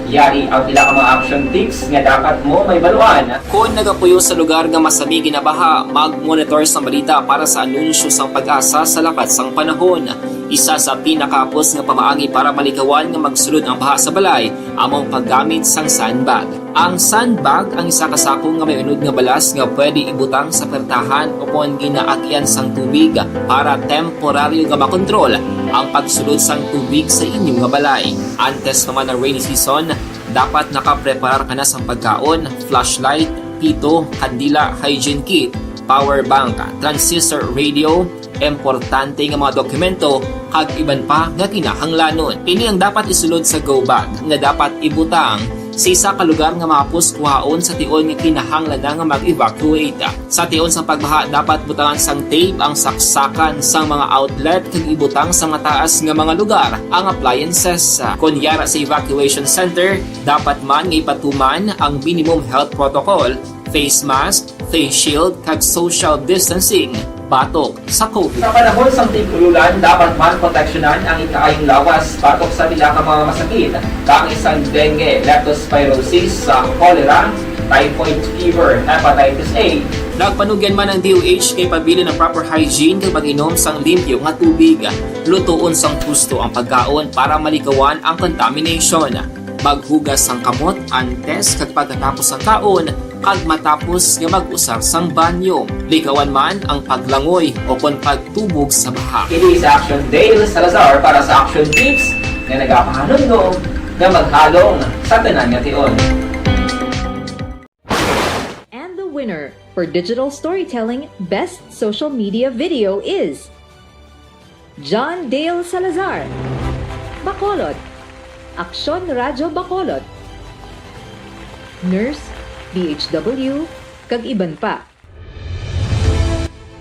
Yari ang pila ka mga action tips nga dapat mo mahibaluan. Kon nagapuyo sa lugar nga masami ginabaha, mag-monitor sang balita para sa anunsyo sang PAGASA sa lakat sang panahon. Isa sa pinakahapos nga pamaagi para malikawan nga magsulod ang baha sa balay amo ang paggamit sang sandbag. Ang sandbag ang isa ka sako nga may unod nga balas nga pwede ibutang sa pertahan o kon ginaagian sang tubig para temporaryo nga makontrol ang pagsulod sang tubig sa inyo nga balay. Antes pa man ang rainy season, dapat nakapreparar ka na sang pagkaon, flashlight, pito, kandila, hygiene kit, power bank, transistor radio, importante nga mga dokumento, kag iban pa nga kinahanglanon. Ini ang dapat isulod sa go bag nga dapat ibutang sa isa ka lugar nga mahapos kuhaon sa tion nga kinahanglan na nga mag-evacuate. Sa tion sang pagbaha, dapat butangan sang tape ang saksakan sang mga outlet kag ibutang sa mataas nga mga lugar ang appliances. Kon yara sa evacuation center, dapat man nga ipatuman ang minimum health protocol, face mask, face shield, kag social distancing batok sa COVID. Sa panahon sang tig-ululan, dapat man proteksyonan ang ikaayong lawas batok sa pila ka mga masakit, kaangay sang dengue, leptospirosis, sa cholera, typhoid fever, hepatitis A. Nagpanugyan man ang D O H kay pabilin ang proper hygiene kag pag-inom sang limpyo nga tubig. Lutoon sang husto ang pagkaon para malikawan ang contamination. Maghugas sang kamot antes kag pagkatapos sang kaon kag matapos nga mag-usar sang banyo. Likawan man ang paglangoy o kon pagtubog sa baha. Kini sa Action Dale Salazar para sa Action Tips nga nagapahanumdom nga maghalong sa tanan nga tion. And the winner for Digital Storytelling Best Social Media Video is John Dale Salazar, Bacolod, Aksyon Radyo Bacolod, Nurse, D H W, kag iban pa.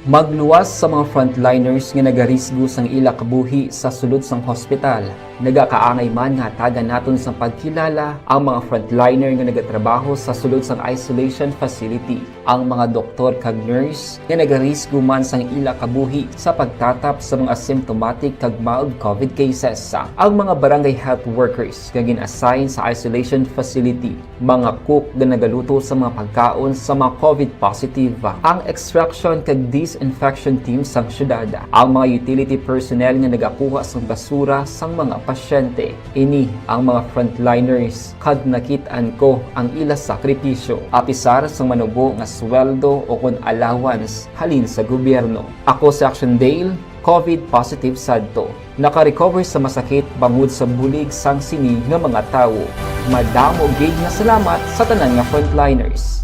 Magluwas sa mga frontliners nga nagarisgo sang ila kabuhi sa sulod sang hospital. Nagakaangay man nga hatagan naton sang pagkilala ang mga frontliner nga nagatrabaho sa sulod sang isolation facility, ang mga doktor kag nurse nga nagarisgo man sang ila kabuhi sa pagtatap sa mga asymptomatic kag mild COVID cases, ang mga barangay health workers nga gin-assign sa isolation facility, mga cook nga nagaluto sa mga pagkaon sa mga COVID positive, ang extraction kag disinfection team sang syudad, ang mga utility personnel nga nagakuha sang basura sang mga pasyente. Ini ang mga frontliners, kag nakit-an ko ang ila sakripisyo, apisar sang manubo nga sweldo ukon allowance halin sa gobyerno. Ako si Action Dale, COVID positive sadto. Naka-recover sa masakit bangod sa bulig sang sini nga mga tawo. Madamo gid nga salamat sa tanan nga frontliners.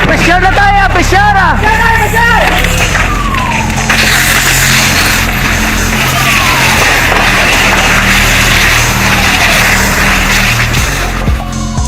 Pressure na tayo! Pressure!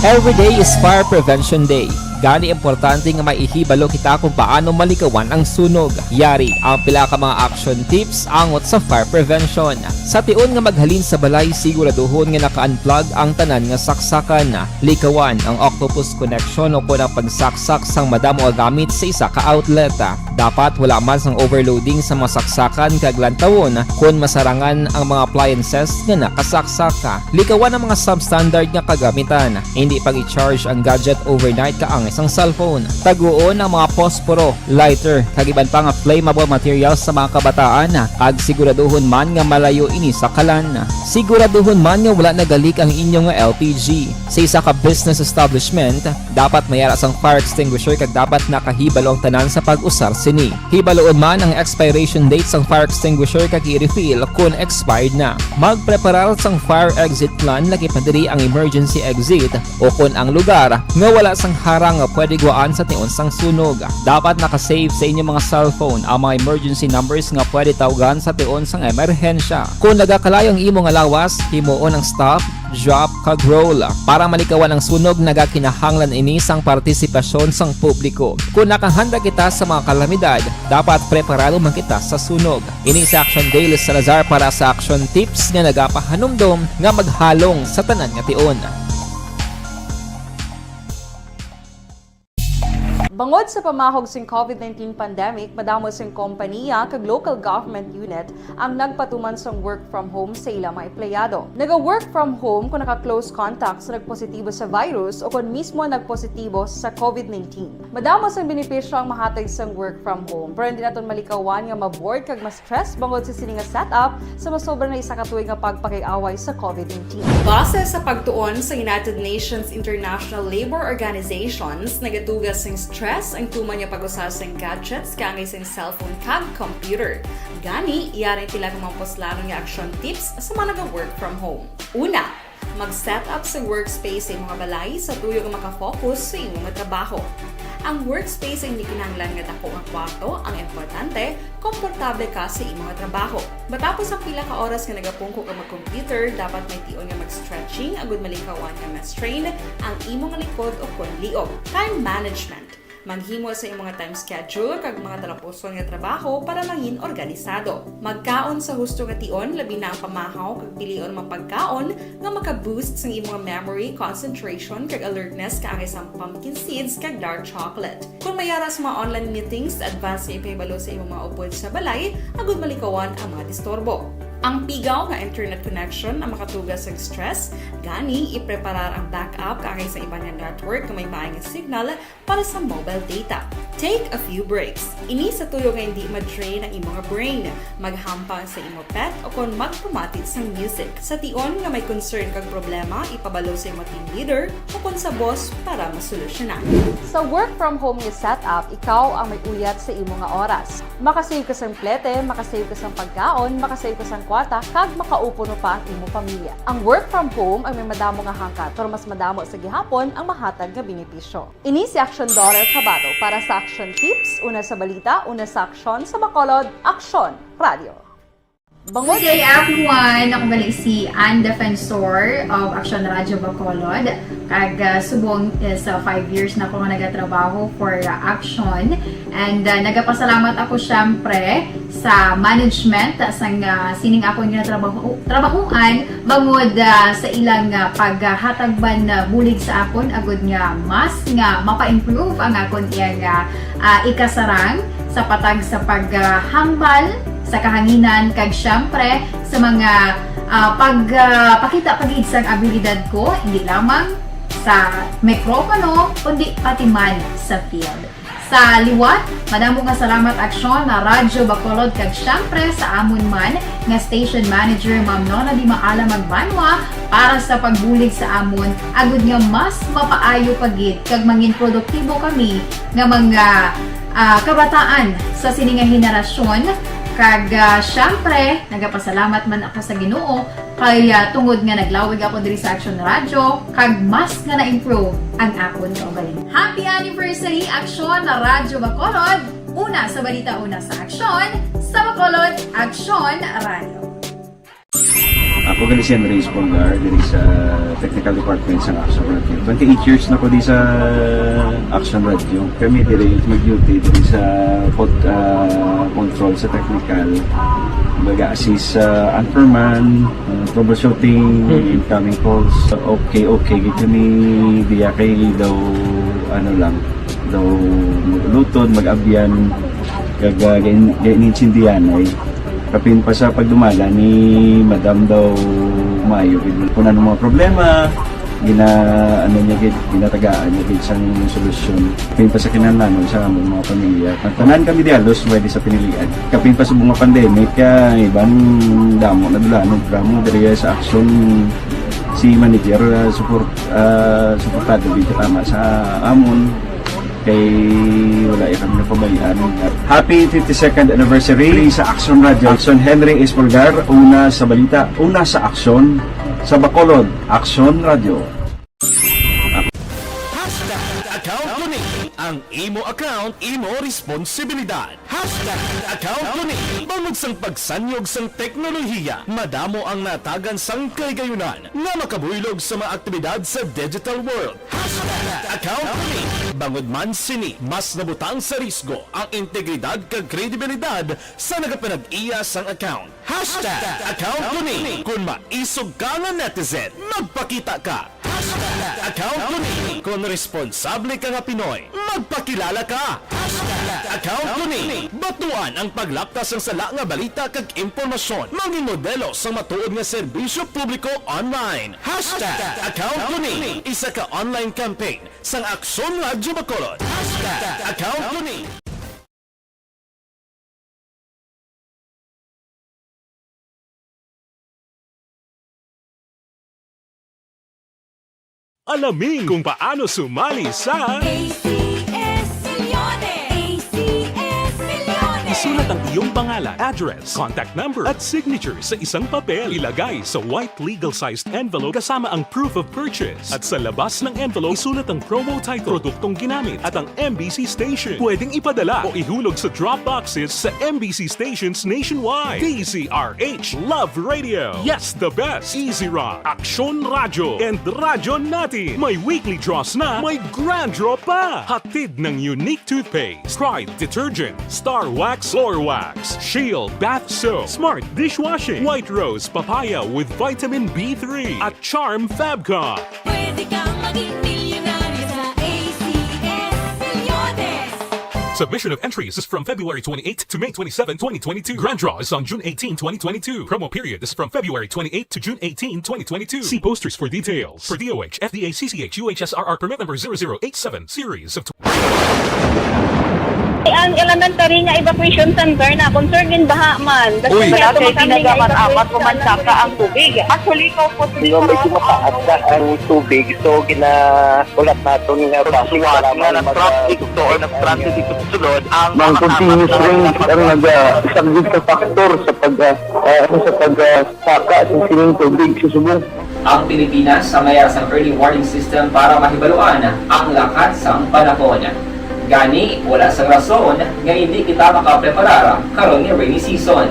Every day is Fire Prevention Day. Gani importante nga maihibalo kita kung paano malikawan ang sunog. Yari ang pila ka mga action tips angot sa fire prevention. Sa tion nga maghalin sa balay, siguraduhon nga naka-unplug ang tanan nga saksakan. Likawan ang octopus connection o kon ang pagsaksak sang madamo nga gamit sa isa ka outlet. Dapat wala man sang overloading sa mga saksakan kag lantawon kon masarangan ang mga appliances nga nakasaksak. Likawan ang mga substandard nga kagamitan. Hindi pag-i-charge ang gadget overnight kaangay sang cellphone. Taguon ang mga posporo, lighter, kag iban pa nga flammable materials sa mga kabataan, kag siguraduhon man nga malayo ini sa kalan. Siguraduhon man nga wala nagalik ang inyo nga L P G. Sa isa ka business establishment, dapat may ara sang fire extinguisher kag dapat nakahibalo ang tanan sa pag-usar sini. Hibaloon man ang expiration date sang fire extinguisher kag i-refill kon expired na. Magpreparar sang fire exit plan, lakip na diri ang emergency exit o kon ang lugar nga wala sang harang nga pwede guwaan sa tion sang sunog. Dapat naka-save sa inyo mga cellphone ang mga emergency numbers nga pwede tawgan sa tion sang emerhensya. Kon nagakalayo ang imo nga lawas, himuon ang stop, drop, kag roll. Para malikawan ang sunog, nagakinahanglan ini sang partisipasyon sang publiko. Kon nakahanda kita sa mga kalamidad, dapat preparado man kita sa sunog. Ini si Action Dale Salazar para sa Action Tips nga nagapahanumdom nga maghalong sa tanan nga tion. Bangod sa pamahog sing COVID nineteen pandemic, madamo sing kompaniya kag local government unit ang nagpatuman sang work from home sa ila mga empleyado. Naga-work from home kon naka-close contact sa nagpositibo sa virus o kon mismo nagpositibo sa COVID nineteen. Madamo sang benepisyo ang mahatag sang work from home, pero hindi naton malikawan nga ma-bored kag ma-stress bangod sa sini nga setup sa masobra na isa ka tuig nga pagpakig-away sa COVID nineteen. Base sa pagtuon sa United Nations International Labour Organizations, nagatuga sing stress ang tuman nga pag-usa sing gadgets kaangay sing cellphone kag computer. Gani, yari pila ka mga puslanon nga action tips sa mga naga-work from home. Una, mag-set up sa workspace sa imong balay sa tuyo nga maka-focus sa imong trabaho. Ang workspace ay hindi kinahanglan nga dako nga kwarto, ang importante, komportable ka sa imong trabaho. Matapos ang pila ka oras nga nagapungko ka mag-computer, dapat may tion nga mag-stretching agud malikawan nga ma-strain ang imong likod o kon liog. Time management. Maghimo sa imong time schedule kag mga talapuson nga trabaho para mangin organisado. Magkaon sa husto nga tion, labi na ang pamahaw kag pilion mga pagkaon nga maka-boost sang imong memory, concentration, kag alertness kaangay sang pumpkin seeds kag dark chocolate. Kon may ara sa mga online meetings, advance nga ipahibalo sa imong mga upod sa balay agud malikawan ang mga disturbo. Ang pigaw nga internet connection ang makatuga sa stress, gani ipreparar ang backup kaangay sa iban nga network nga may maay nga signal para sa mobile data. Take a few breaks. Ini sa tuyo nga hindi ma-drain ang imong brain. Maghampang sa imo pet o kon magpamati sang music. Sa tion nga may concern kag problema, ipabalo sa imo team leader o kon sa boss para masolusyonan. Sa work from home nga setup, ikaw ang may uyat sa imo nga oras. Makasave ka sang plete, makasave ka sang pagkaon, makasave ka sang kwarta, kag makaupo pa ang imo pamilya. Ang work from home ang may madamo nga hangkat, pero mas madamo sa gihapon ang mahatag nga benepisyo. Ini si Action Daughter Kabato para sa Action Tips, una sa balita, una sa aksyon, sa Bacolod, Aksyon Radio. Bangod Good day, everyone! Ako gali si Ann Defensor of Action Radio Bacolod. Kag, ah, subong is, ah, five years na ako nga nagatrabaho for, ah, Action. And, ah, nagapasalamat ako, syempre, sa management sang, ah, sining akon nga trabaho, trabahuan bangod, ah, sa ilang, ah, paghatag man, ah, bulig sa akon agud nga mas nga mapa-improve ang akon iyang, ah, ah, ikasarang sa patag sa paghambal sa kahanginan kag, syempre, sa mga, ah, pag, ah, pakita pa gid sang abilidad ko, hindi lamang sa mikropono, kundi pati man sa field. Sa liwat, madamo nga salamat Aksyon na Radyo Bacolod kag syempre sa amon man nga station manager, Ma'am Nona Di Maala Magbanwa, para sa pagbulig sa amon, agud nga mas mapaayo pa gid kag mangin produktibo kami nga mga, ah, kabataan sa sini nga henerasyon. Kag, ah, syempre, nagapasalamat man ako sa Ginoo kay, ah, tungod nga naglawig ako diri sa Aksyon Radyo, kag mas nga na-improve ang akon kaugalingon. Happy anniversary, Aksyon na Radyo Bacolod! Una sa balita, una sa aksyon, sa Bacolod, Aksyon Radyo. Ako gali si Henry Espolgar, diri sa Technical Department sa Action Radio. Twenty-eight years na ko di sa Action Radio. Kami diri mag-duty diri sa pod-, ah, control sa technical. Mag-assist sa anchorman, ah, troubleshooting, Mm. incoming calls. Okay, okay, gid kami diya kay daw, ano lang, daw mag-ulutod, mag-abyan, kag, ah, gain-, gain-, gainintsindihan ay kapin pa sa pagdumala ni Madam daw maayo gid. Kung ano mga problema, gina-, ano niya gid, ginatagaan niya gid sang solusyon. Kapin pa sa kinahanglanon sa among mga pamilya. Tanan kami di halos pwede sa pinilian. Kapin pa sa mga pandemic, kay iban damo na dulanon, damo diri sa aksyon si manager, ah, support, ah, suportado gid katama sa amon. Kay wala ya kami napabayaan. Happy fifty-second anniversary sa Action Radio. Action Henry Espolgar, una sa balita, una sa aksyon, sa Bacolod, Action Radio. Hashtag account ko ni. Ang imo account, imo responsibilidad. Hashtag account ko ni. Bangod sang pagsanyog sang teknolohiya, madamo ang natagan sang kahigayunan nga makabuylog sa mga aktibidad sa digital world. Hashtag account ko ni. Bangod man sini, mas nabutang sa risgo ang integridad kag kredibilidad sa nagapanag-iya sang account. Hashtag account ko ni. Kung maisog ka nga netizen, magpakita ka. Account ko ni. Kon responsable ka nga Pinoy, magpakilala ka. Account ko ni. Batuan ang paglapta sang sala nga balita kag impormasyon. Mangin modelo sang matuod nga serbisyo publiko online. Hashtag Account ko ni. Isa ka online campaign sang Aksyon Radyo Bacolod. Hashtag Account ko ni. Alamin kung paano sumali sa A C S Milyones! A C S Milyones! Isulat ang iyong pangalan, address, contact number, at signature sa isang papel. Ilagay sa white legal-sized envelope kasama ang proof of purchase. At sa labas ng envelope, isulat ang promo title, produktong ginamit, at ang M B C station. Pwedeng ipadala o ihulog sa drop boxes sa M B C stations nationwide. D Z R H Love Radio. Yes, the best. Easy Rock, Aksyon Radyo, and Radyo Natin. May weekly draws na, may grand draw pa. Hatid ng Unique Toothpaste, Pride Detergent, Star Wax Floor Wax, Shield Bath Soap, Smart Dishwashing, White Rose Papaya with Vitamin B three, at Charm Fabcon. Pwede kang maging milyonaryo sa A C S Milyones. Submission of entries is from February twenty-eighth to May twenty-seven, twenty twenty-two. Grand draw is on June eighteen, twenty twenty-two. Promo period is from February twenty-eighth to June eighteen, twenty twenty-two. See posters for details. For D O H, F D A, C C H, U H S R R permit number zero zero eight seven, series of Ang elementary nga evacuation center na concern gid baha man. Uy. Wala kay pinagamat-amat ko man saka ang tubig. Actually, ko po Pero medyo mataas na ang tubig, so ginaulat naton nga basi Suwat nga na-traffic to or na-stranded dito sa sulod ang Mang mga continuous apat na rain ang nagasuggest sa factor sa pag, ah, ah, sa pag, ah, saka sa sining tubig sa subong. Ang Pilipinas, sa mayara sang early warning system para mahibaluan ang lakat sang panahon. Gani, wala sang rason nga indi kita makapreparar karon nga rainy season.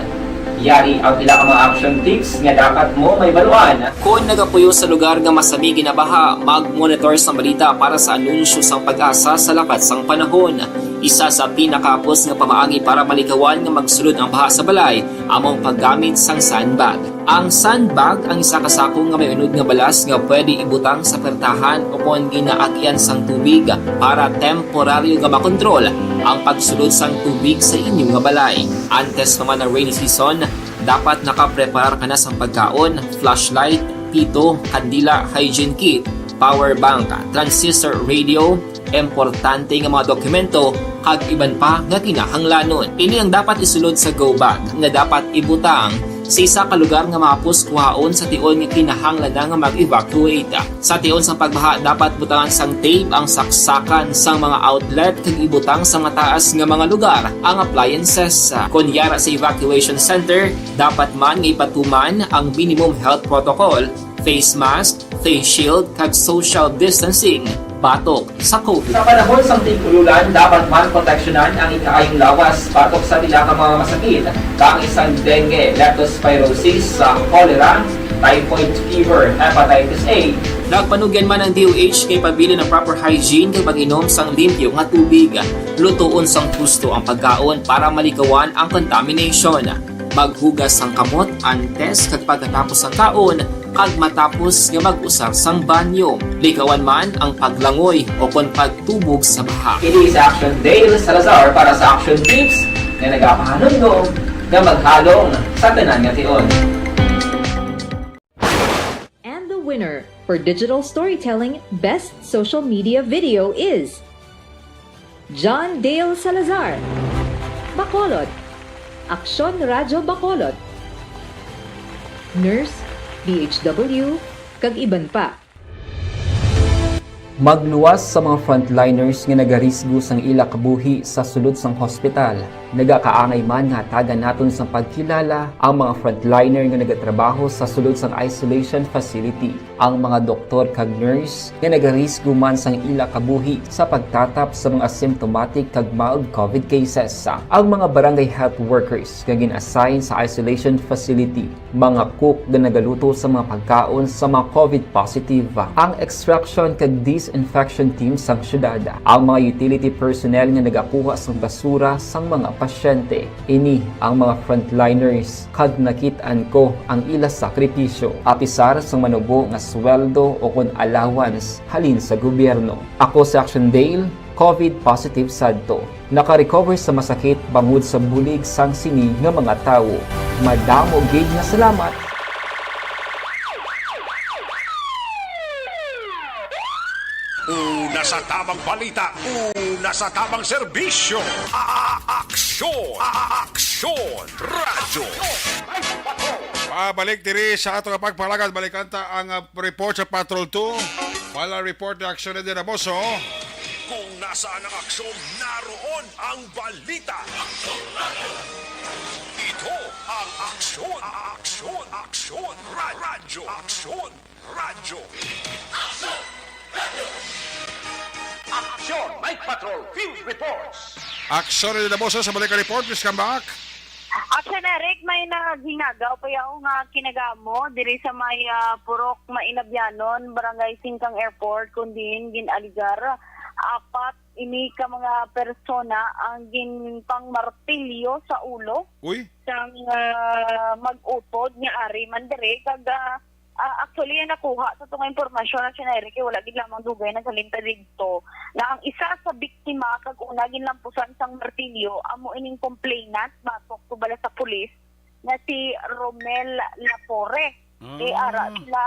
Yari ang pila ka mga action tips nga dapat mo mahibaluan. Kon nagapuyo sa lugar nga masami ginabaha, mag-monitor sang balita para sa anunsyo sang PAGASA sa lakat sang panahon. Isa sa pinakahapos nga pamaagi para malikawan nga magsulod ang baha sa balay amo ang paggamit sang sandbag. Ang sandbag ang isa ka sako nga may unod nga balas nga pwede ibutang sa pertahan ukon ginaagian sang tubig para temporaryo nga makontrol ang pagsulod sang tubig sa inyo nga balay. Antes pa man ang rainy season, dapat nakapreparar ka na sang pagkaon, flashlight, pito, kandila, hygiene kit, power bank, transistor radio, importante nga mga dokumento, kag iban pa nga kinahanglanon. Ini ang dapat isulod sa go bag nga dapat ibutang sa isa ka lugar nga mahapos kuhaon sa tion nga kinahanglan na nga mag-evacuate. Sa tion sang pagbaha, dapat butangan sang tape ang saksakan sang mga outlet kag ibutang sa mataas nga mga lugar ang appliances. Kon yara sa evacuation center, dapat man nga ipatuman ang minimum health protocol, face mask, face shield, kag social distancing batok sa COVID. Sa panahon sang tig-ululan, dapat man proteksyonan ang ikaayong lawas batok sa pila ka mga masakit, kaangay sang dengue, leptospirosis, sa cholera, typhoid fever, hepatitis A. Nagpanugyan man ang D O H kay pabilin ang proper hygiene kag pag-inom sang limpyo nga tubig. Lutoon sang husto ang pagkaon para malikawan ang contamination. Maghugas sang kamot antes kag pagkatapos sang kaon, kag matapos nga mag-usar sang banyo. Likawan man ang paglangoy o kon pagtubog sa baha. Ini si Action Dale Salazar para sa Action Tips nga nagapahanumdom nga maghalong sa tanan nga tion. And the winner for Digital Storytelling Best Social Media Video is John Dale Salazar, Bacolod, Aksyon Radyo Bacolod, Nurse, D H W, kag iban pa. Magluwas sa mga frontliners nga nagarisgo sang ila kabuhi sa sulod sang hospital. Nagakaangay man nga hatagan naton sang pagkilala ang mga frontliner nga nagatrabaho sa sulod sang isolation facility. Ang mga doktor kag nurse nga nagarisgo man sang ila kabuhi sa pagtatap sa mga symptomatic kag mild COVID cases. Ang mga barangay health workers nga gin-assign sa isolation facility, mga cook nga nagaluto sa mga pagkaon sa mga COVID positive. Ang extraction kag dis- infection team sang syudad, ang mga utility personnel nga nagakuha sang basura sang mga pasyente. Ini ang mga frontliners, kag nakit-an ko ang ila sakripisyo, apisar sang manubo nga sweldo o kon allowance halin sa gobyerno. Ako si Action Dale, COVID positive sadto. Naka-recover sa masakit bangod sa bulig sang sini nga mga tawo. Madamo gid nga salamat! Una sa tamang balita, una sa tamang serbisyo. A-, a-, aksyon, a-, a-, aksyon, radyo. Pabalik diri sa ato nga pagpalagad, balikan ta ang, ah, report sa Patrol two. Wala report ni Aksyon ni Dinamoso. Kung nasaan ang aksyon, naroon ang balita. Ito ang aksyon, a-, aksyon, aksyon, ra-, radyo, aksyon. Radyo. Aksyon, Night Patrol, Field Reports. Aksyon ni Dabosa sa balik report, please come back. Action Eric, may naghinagaw pa yaw nga kinagamo diri sa may, ah, Purok Mainabyanon, Barangay Singkang Airport, kun diin gin-aligar apat ini ka mga persona ang ginpangmartilyo sa ulo Uy. sang, ah, mag-utod nga ari man diri kag, ah, Ah, actually, ang nakuha sa tunga impormasyon na sinayri kay wala gid lamang dugay naghalin ta didto na ang isa sa biktima kag una ginlampusan sang martilyo amo ining complainant batok tubala sa pulis nga si Romel Lapore. Ah. Kay ara sila,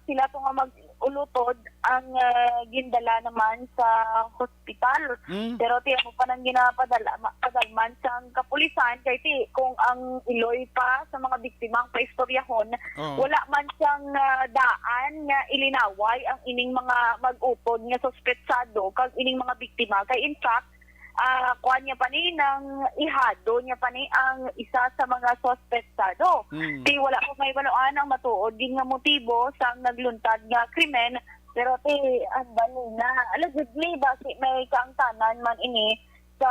sila to nga mag-ulutod ang, ah, gindala naman sa hospital. Mm. Pero ti amo pa nang ginapadala ma-, padalman sang kapulisan kay ti kung ang iloy pa sa mga biktima ang paistoryahon, Oo. wala man siyang, ah, daan nga ilinaway ang ining mga mag-utod nga suspetsado kag ining mga biktima. Kay in fact, ah, kuan niya pa ni, nang ihado niya pa ni ang isa sa mga suspetsado. Hmm. Ti wala pa mahibaluan ang matuod gid nga motibo sang nagluntad nga krimen, pero ti ang balina, allegedly, basi may kaangtanan man ini sa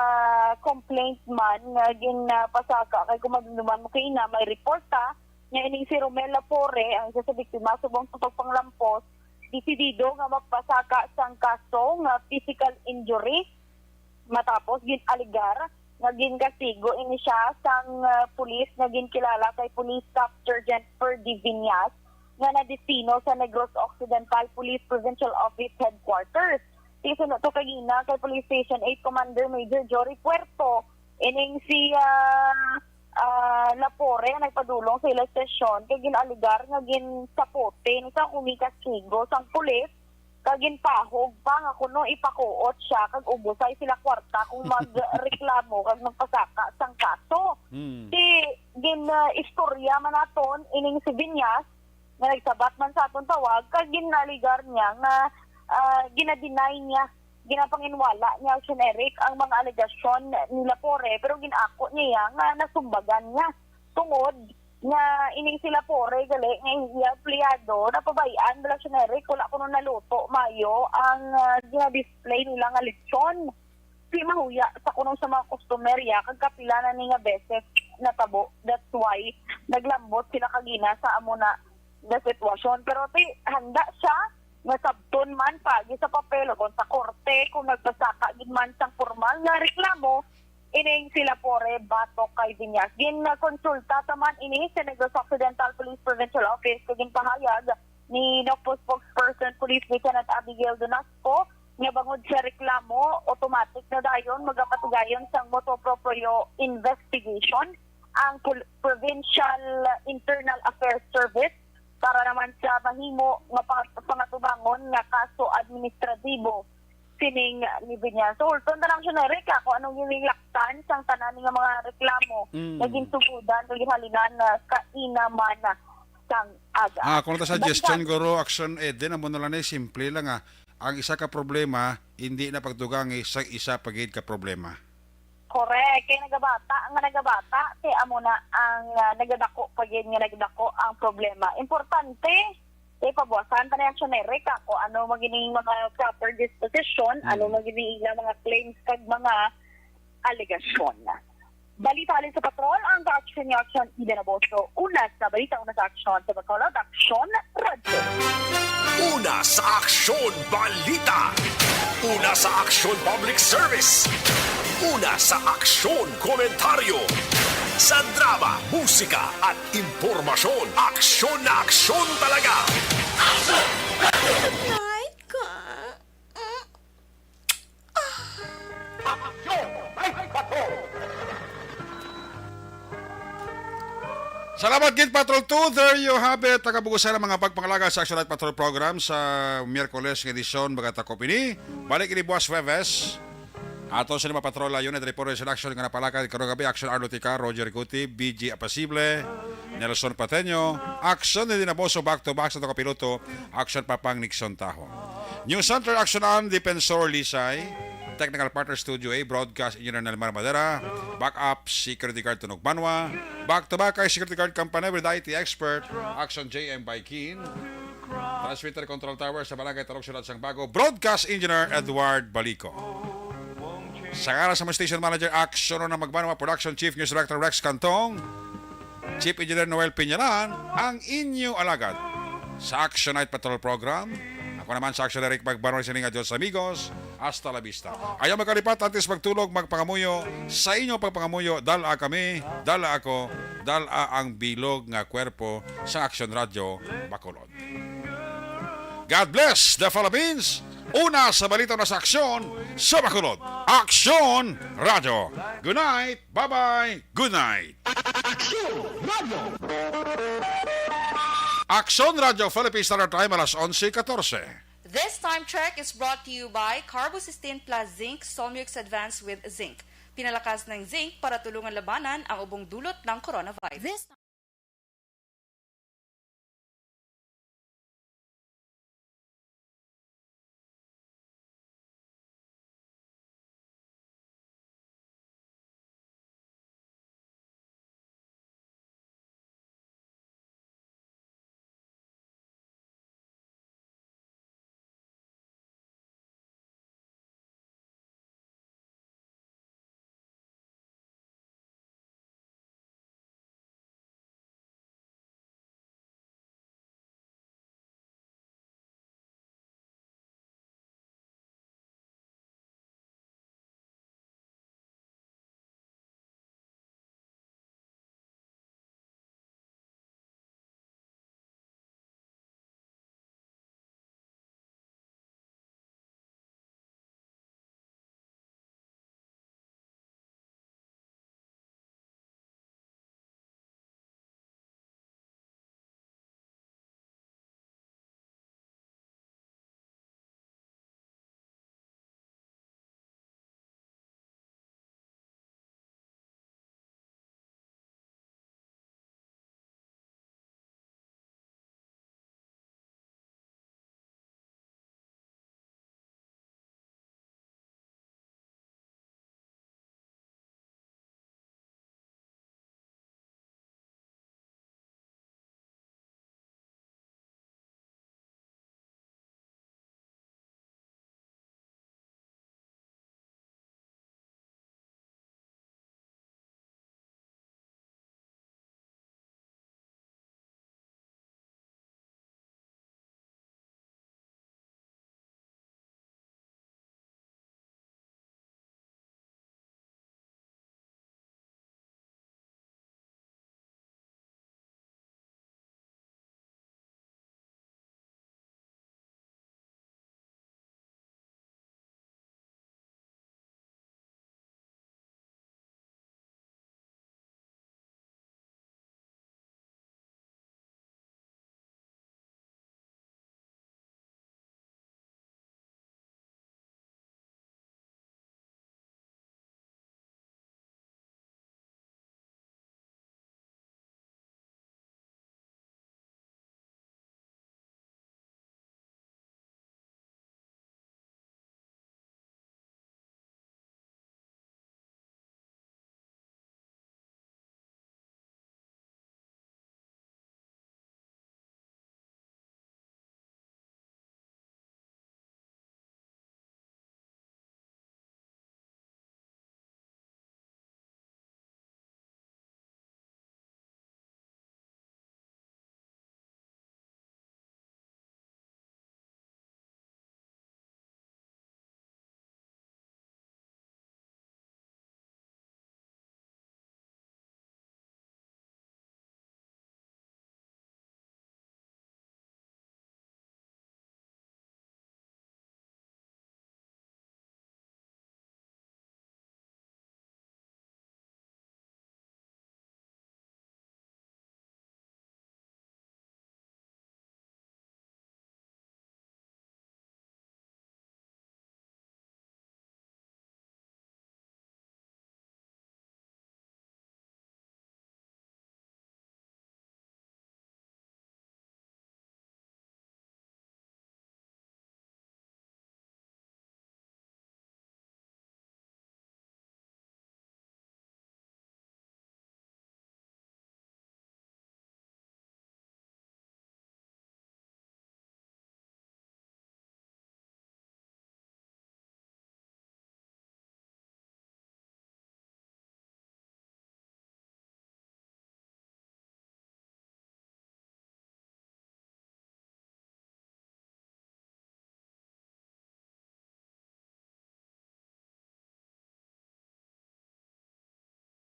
complaint man nga ginpasaka. Kay kung madumduman mo kaina, may report ta nga ining si Romel Lapore, ang isa sa biktima, subong sa pagpanglampos, desidido nga magpasaka sang kaso nga physical injury matapos gin-alegar nga ginkastigo ini siya sang, ah, pulis nga ginkilala kay Police Staff Sergeant Ferdy Viñas nga nadestino sa Negros Occidental Police Provincial Office Headquarters. Ti suno to kagina kay Police Station eight Commander Major Jory Puerto, ining si, ah, ah, Lapore ang nagpadulong sa ila stasyon kay gin-alegar nga ginsapote ni sang umi kastigo sang pulis kag ginpahog pa nga kuno ipakuot siya kag ubosay sila kwarta kung magreklamo kag magpasaka sang kaso. Hmm. Ti gin, ah, istorya man naton ining si Viñas nga nagsabat man sa aton tawag, kag ginaligar niya nga, ah, gina-deny niya, ginapanginwala niya, Action Eric, ang mga alegasyon ni Lapore, pero gin-ako niya nga nasumbagan niya tungod nga ining si Lapore gali nga iya empleyado, napabay-an bala, Action Eric, wala kuno naluto mayo ang, ah, gina-display nila nga lechon. Di mahuya sa kuno sa mga customer ya, kag kapila na ni nga beses natabo. That's why naglambot sila kagina sa amo na nga sitwasyon. Pero ti handa siya nga sabton man paagi sa papel o kon sa korte kung nagpasaka gid man sang formal nga reklamo ining si Lapore batok kay Viñas. Ginkonsulta ta man ini sa Negros Occidental Police Provincial Office kag ginpahayag ni NOCPO Spokesperson Police Lieutenant Abigail Donasco nga bangod sa reklamo, automatic na dayon magapatigayon sang motu proprio investigation ang Pol-, Provincial Internal Affairs Service para naman sa mahimo nga pang-, pangatubangon nga kaso administratibo sining ni Viñas. So, ulton ta lang siya na, Rick, ah, kung anong ginlaktan sang tanan nga mga reklamo Mm. nga ginsugodan o ginhalinan na kainaman sang aga. Ah, kung ta suggestion, Basta guro, Action Eden, amo na lang ni, simple lang, ah. Ang isa ka problema, hindi na pagdugangi sa isa pa gid ka problema. Correct. Kay nagabata nga nagabata, kay amo na ang, ah, nagadako pa gid nga nagdako ang problema. Importante, kay pabuwasan pa na yung generic, ah, kung ano magining mga proper disposition, ano Mm. magining ilang mga claims kag mga alegasyon. Balita halin sa patrol, ang aksyon ni Aksyon Eden Aboso. Una sa balita, una sa aksyon sa Bacolod, Aksyon Radyo. Una sa aksyon, balita. Una sa aksyon, public service. Una sa aksyon, komentaryo. Sa drama, musika, at impormasyon, aksyon na aksyon talaga. Night ka. Salamat gid, Patrol two. There you have it. Nagabugusan ang mga pagpangalaga sa Action Night Patrol Program sa Miyerkules nga edisyon. Magatakop ini. Balik ini buwas Huwebes. Ato sa lima patrol, Unit Report sa Action nga napalakad karong gabi, Action Arlo Tika, Roger Guti, B G Apasible, Nelson Pateño, Action ni Dinaboso, back to back sa kapiloto, Action Papang Nixon Taho. News Center, Action An, Defensor Lisay, Technical Partner Studio A, Broadcast Engineer Nelmar Madera, Backup Security Guard Tunog Banwa, back to back kay Security Guard Company with I T Expert, Action J M Baikin, Transmitter Control Tower sa Barangay Talog, Siyudad sang Bago, Broadcast Engineer Edward Balico. Sa ngalan sa mga Station Manager, Action na Magbanwa, Production Chief, News Director Rex Cantong, Chief Engineer Noel Piñalan, ang inyo alagad sa Action Night Patrol Program. Ako naman sa Action Eric Magbanwa, sining Adios amigos, hasta la vista. Ayaw magkalipat, antes magtulog, magpangamuyo sa inyo pagpangamuyo, dala kami, dala ako, dala ang bilog nga kwerpo sa Action Radio Bacolod. God bless the Philippines. Una sa balita na sa aksyon sa Bacolod. Aksyon Radio. Good night. Bye-bye. Good night. Aksyon Radio. Aksyon Radio Philippine Standard Time, alas onse katorse. This time check is brought to you by Carbocisteine Plus Zinc, Solmux Advanced with Zinc. Pinalakas ng zinc para tulungan labanan ang ubong dulot ng coronavirus. This